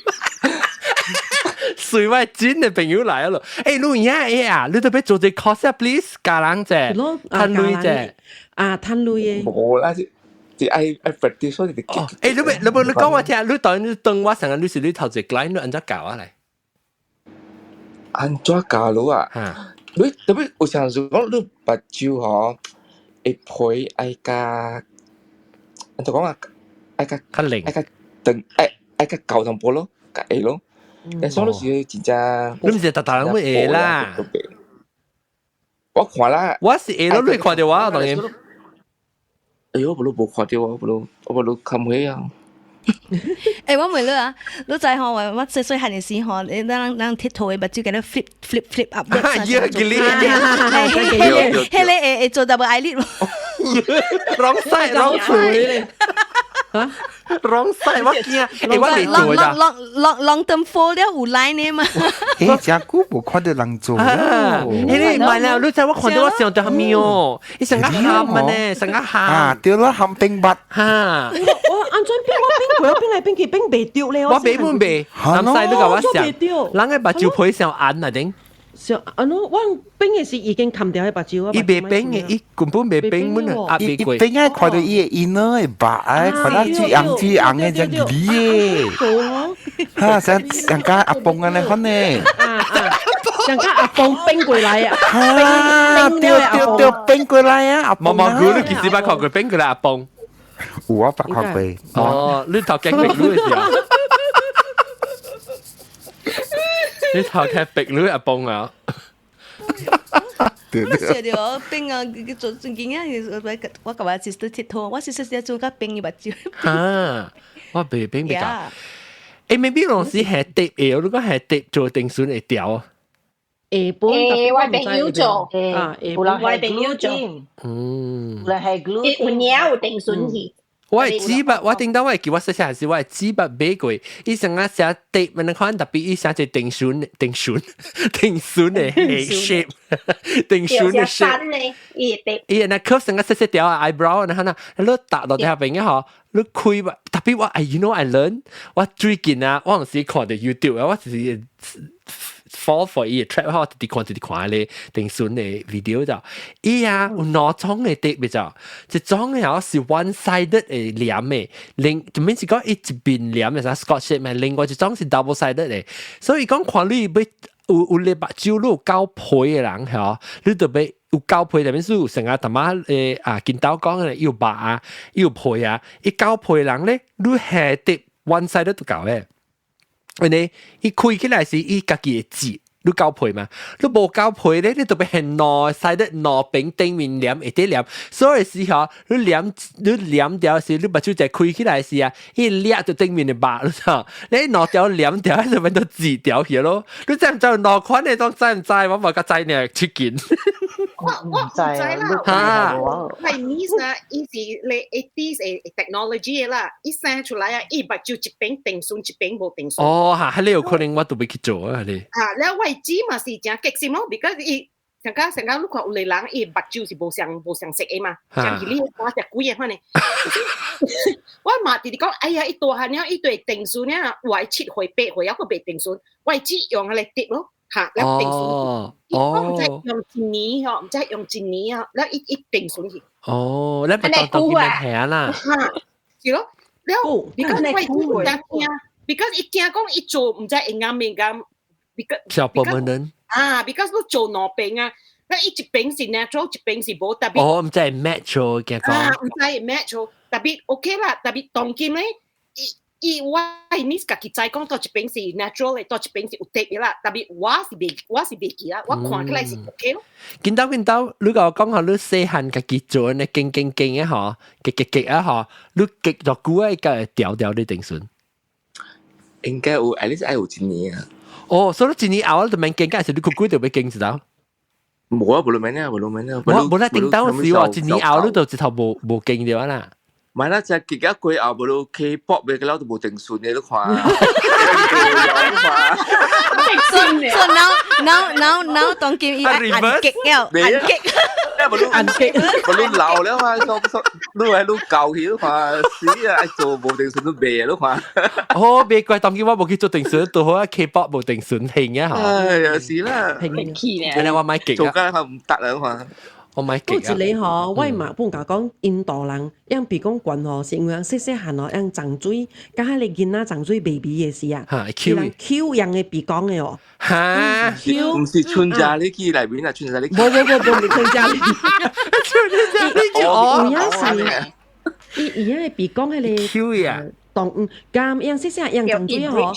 A: 隨我真的朋友來咯。哎，你有影會啊，你都欲做這 course 啊，please 教人者，趁鐳者，
G: 啊，趁鐳的。
D: 無啦，是是愛愛 practice 所以就。
A: 哎，你欲你欲你講我聽，你當你當我成日你是你頭一個 client，你按怎教我來？
D: 按怎教你啊？你特別有時陣講你目睭吼，會皮愛較，按怎講啊？愛較
A: 較靈，
D: 愛較長，愛愛較厚淡薄咯，較會咯。但是我是真正，
A: 你毋是逐逐人會會啦。
D: 我看啦，
A: 我是會咯，你看著我當然。
D: 哎呦，我無你無看著我，無你我無你看起啊。
L: 欸，我問你啊，你知吼？我我細細漢的時吼，咱咱鐵頭的目睭共你 flip flip flip up。
A: 啊，迄個
L: 迄個會會做 double eyelid 無？
A: wrong side wrong 喙咧。嚇？wrong side 我驚，欸，我未做咋。
L: long long long term fold 了有 line 的嘛？
O: 欸，真久無看到人做
A: 啦。欸，你唔係啦，你知我看到我想到蝦米哦？伊成個喊啊呢，成個喊。
O: 啊，對啦，喊冰筆。
A: 嚇！
G: 我按怎變我變過，我變來變去變袂著咧。
A: 我變本袂，南西你共我想，人的目睭皮上紅啊頂。
G: 上啊喏，我變的是已經冚掉彼目睭啊。
A: 伊袂變的，伊根本袂變，本啊壓袂過。
O: 變啊，看到伊的 inner 的白，看到水紅水紅的這樣的。哈，像像個阿公按呢款呢。
G: 像個阿公變過來啊！
O: 啊，對對對，變過來啊！阿
A: 毛毛菇，你幾時捌看過變過來阿公？
O: 有啊，捌看過。
A: 哦，你頭家白女的時候，你頭家白女阿公啊？
L: 我笑著變啊！做最近啊，我共我 sister 𨑨迌，我 sister 做甲變伊目睭。
A: 啊，我袂變袂到。欸，maybe 攏是係疊的，如果係疊做定順會掉。
G: 下本
C: 欸，我朋友做，
G: 啊，
J: 有人
C: 我朋友做，
A: 嗯，
J: 有人係 glue，
C: 有領有定順去。
A: 我係紙筆，我頂到我係叫我細細時，我係紙筆買過，伊成日寫 tape，咪能看特別伊寫隻定選定選定選的 shape，定選的 shape。
C: 伊 tape。
A: 伊那 curve 成個細細條啊 eyebrow，你看啊，你打到底下邊嘅嗬，你開吧，特別我 you know I learn，我最近啊，我唔是看到 YouTube 啊，我就是 fall for 伊 trap 我直直看直直看咧定選的 video 就，伊啊有兩種的 tape 咪就，一種嘅是 one sided 的黏的，另就免是講伊一邊黏的啥 Scotch tape 嘛，另外一種是 double sided 的，所以講看你欲有有你目睭你有夠皮的人嗬，你就欲有夠皮，特別是有成日淡仔啊，見到講的有肉啊，有皮啊，伊夠皮人咧，你下 tape one sided 就夠的。因為伊開起來是伊家己會折，你夠皮嘛？你無夠皮咧，你特別係兩 side 兩邊頂面黏會得黏，所以時候你黏你黏掉時，你目睭一開起來時啊，伊掠到頂面的肉，你知？你兩條黏掉，就變到折掉去咯。你知毋知兩款的攏知毋知？我無較知呢，出見。
F: 我唔知啦，
A: 哈
F: 我 niece 啊，伊是咧 80s 的 technology 啦，伊生出來啊，伊目睭一邊定順，一邊無定順。
A: 哦，嚇，彼個有可能我都欲去做啊，你。
F: 啊，了我姊嘛是誠激心咯，because 伊上加上加你看有個人伊目睭是無相色的嘛，像是你看隻鬼的款呢。我嘛直直講，哎呀，伊大漢了，伊對定順了，有愛7歲8歲，猶閣袂定順，我姊用彼個 tape 咯。嚇，了定順。我毋知用一年吼，毋知用一年啊，了伊伊定順去。
A: 哦，你咪當當佢咪係啦。
F: 嚇，是咯，了，because 我姊誠驚，because 伊驚講伊做毋知會啱袂啱，because
A: 小 permanent
F: 啊，because 你做兩邊啊，那伊一邊是 natural，一邊是無特別。
A: 哦，毋知會 match 哦，驚講。
F: 啊，毋知會 match 哦，特別 OK 啦，特別當今咧，伊伊我 niece 家己知講，佗一邊是 natural 的，佗一邊是有 tape 的啦。特別我是袂記啦，我看起來是 OK 咯。
A: 見到見到，你共我講下你細漢家己做呢，勁勁勁的嗬，極極極啊嗬，你極偌久啊，會掉掉你定順？
D: 應該有，at least 愛有一年啊。
A: 哦，所以一年後就免驚，還是你久久就欲驚一道？
D: 無啊，無論免啊，無論免啊。
A: 我無啦，頂到時喎，一年後你就一頭無無驚著啦。
D: 唔係啦，就結果過後無論 K-pop 嘅了都無定順嘅，你看。
L: So now 當今伊按極了，按極。
D: 按極，無論老了嘛，說說你係你舊去，你看死啊！愛做無定順都袂啊，你看。
A: 哦，別怪當今我無去做定順，都好啊 K-pop 無定順興啊，
D: 哎呀，是啦。
A: 興你我買極
D: 做緊係唔得啊，你看。
A: 我買極
G: 啊！一個吼，我嘛本甲講印度人，樣鼻講懸吼，是因為細細漢吼，樣長水，佮彼個囡仔長水 baby 的時啊，伊人 Q 樣的鼻講的哦。
A: 哈
D: ，Q 毋是春家你去內面啊，春家你。
G: 無無無無，毋是春家你。
A: 春家你去
G: 哦。有影是，伊伊樣的鼻講彼個
A: Q 呀，
G: 當嗯，咁樣細細樣長水吼。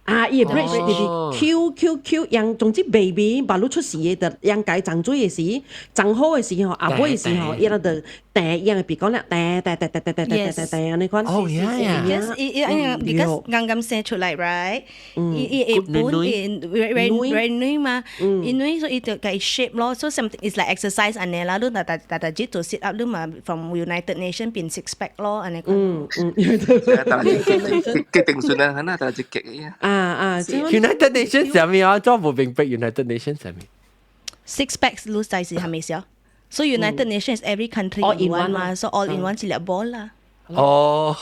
G: 啊，伊個 bridge 就是 Q Q Q 樣，總之 baby 把你出世的，就樣解長水的時，長好的時候，阿尾的時候，伊那就彈樣鼻講咧，彈彈彈彈彈彈彈彈彈按呢款。
A: 哦，yeah
L: ，yes，伊伊 because 剛剛生出來，right？伊伊會本伊 very very 軟嘛，伊軟所以伊就共 shape 咯，so something is like exercise 按呢啦，你逐逐逐逐日做 sit up，你嘛 from United Nation 變 six pack 咯，按呢款。
G: 嗯嗯，
D: 極定順啊，肯啊，但係極嘅。
G: 啊啊
A: ！United Nations 啥物啊？我無明白 United Nations 啥物
L: ？Six packs 你知是啥物事？So United Nations is every country in one 嘛，so all in one 一粒 ball 啦。
A: 哦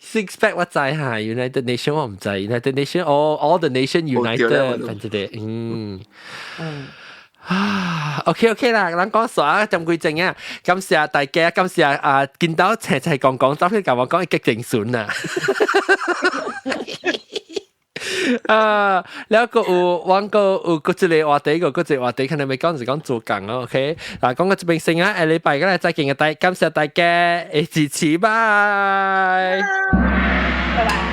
A: ，Six pack 我知下，United Nation 我毋知，United Nation all the nation united，反正的，嗯嗯。啊，OK OK 啦，咱講煞針幾正啊，感謝大家，感謝啊，見到齊齊講講，走去共我講激定順啊。啊，了閣有，阮閣有閣一個話題，閣閣一個話題，可能欲講是講做工哦，OK。嗱，講到這邊先啊，下禮拜閣來再見個大，感謝大家的支持，拜。
C: 拜拜。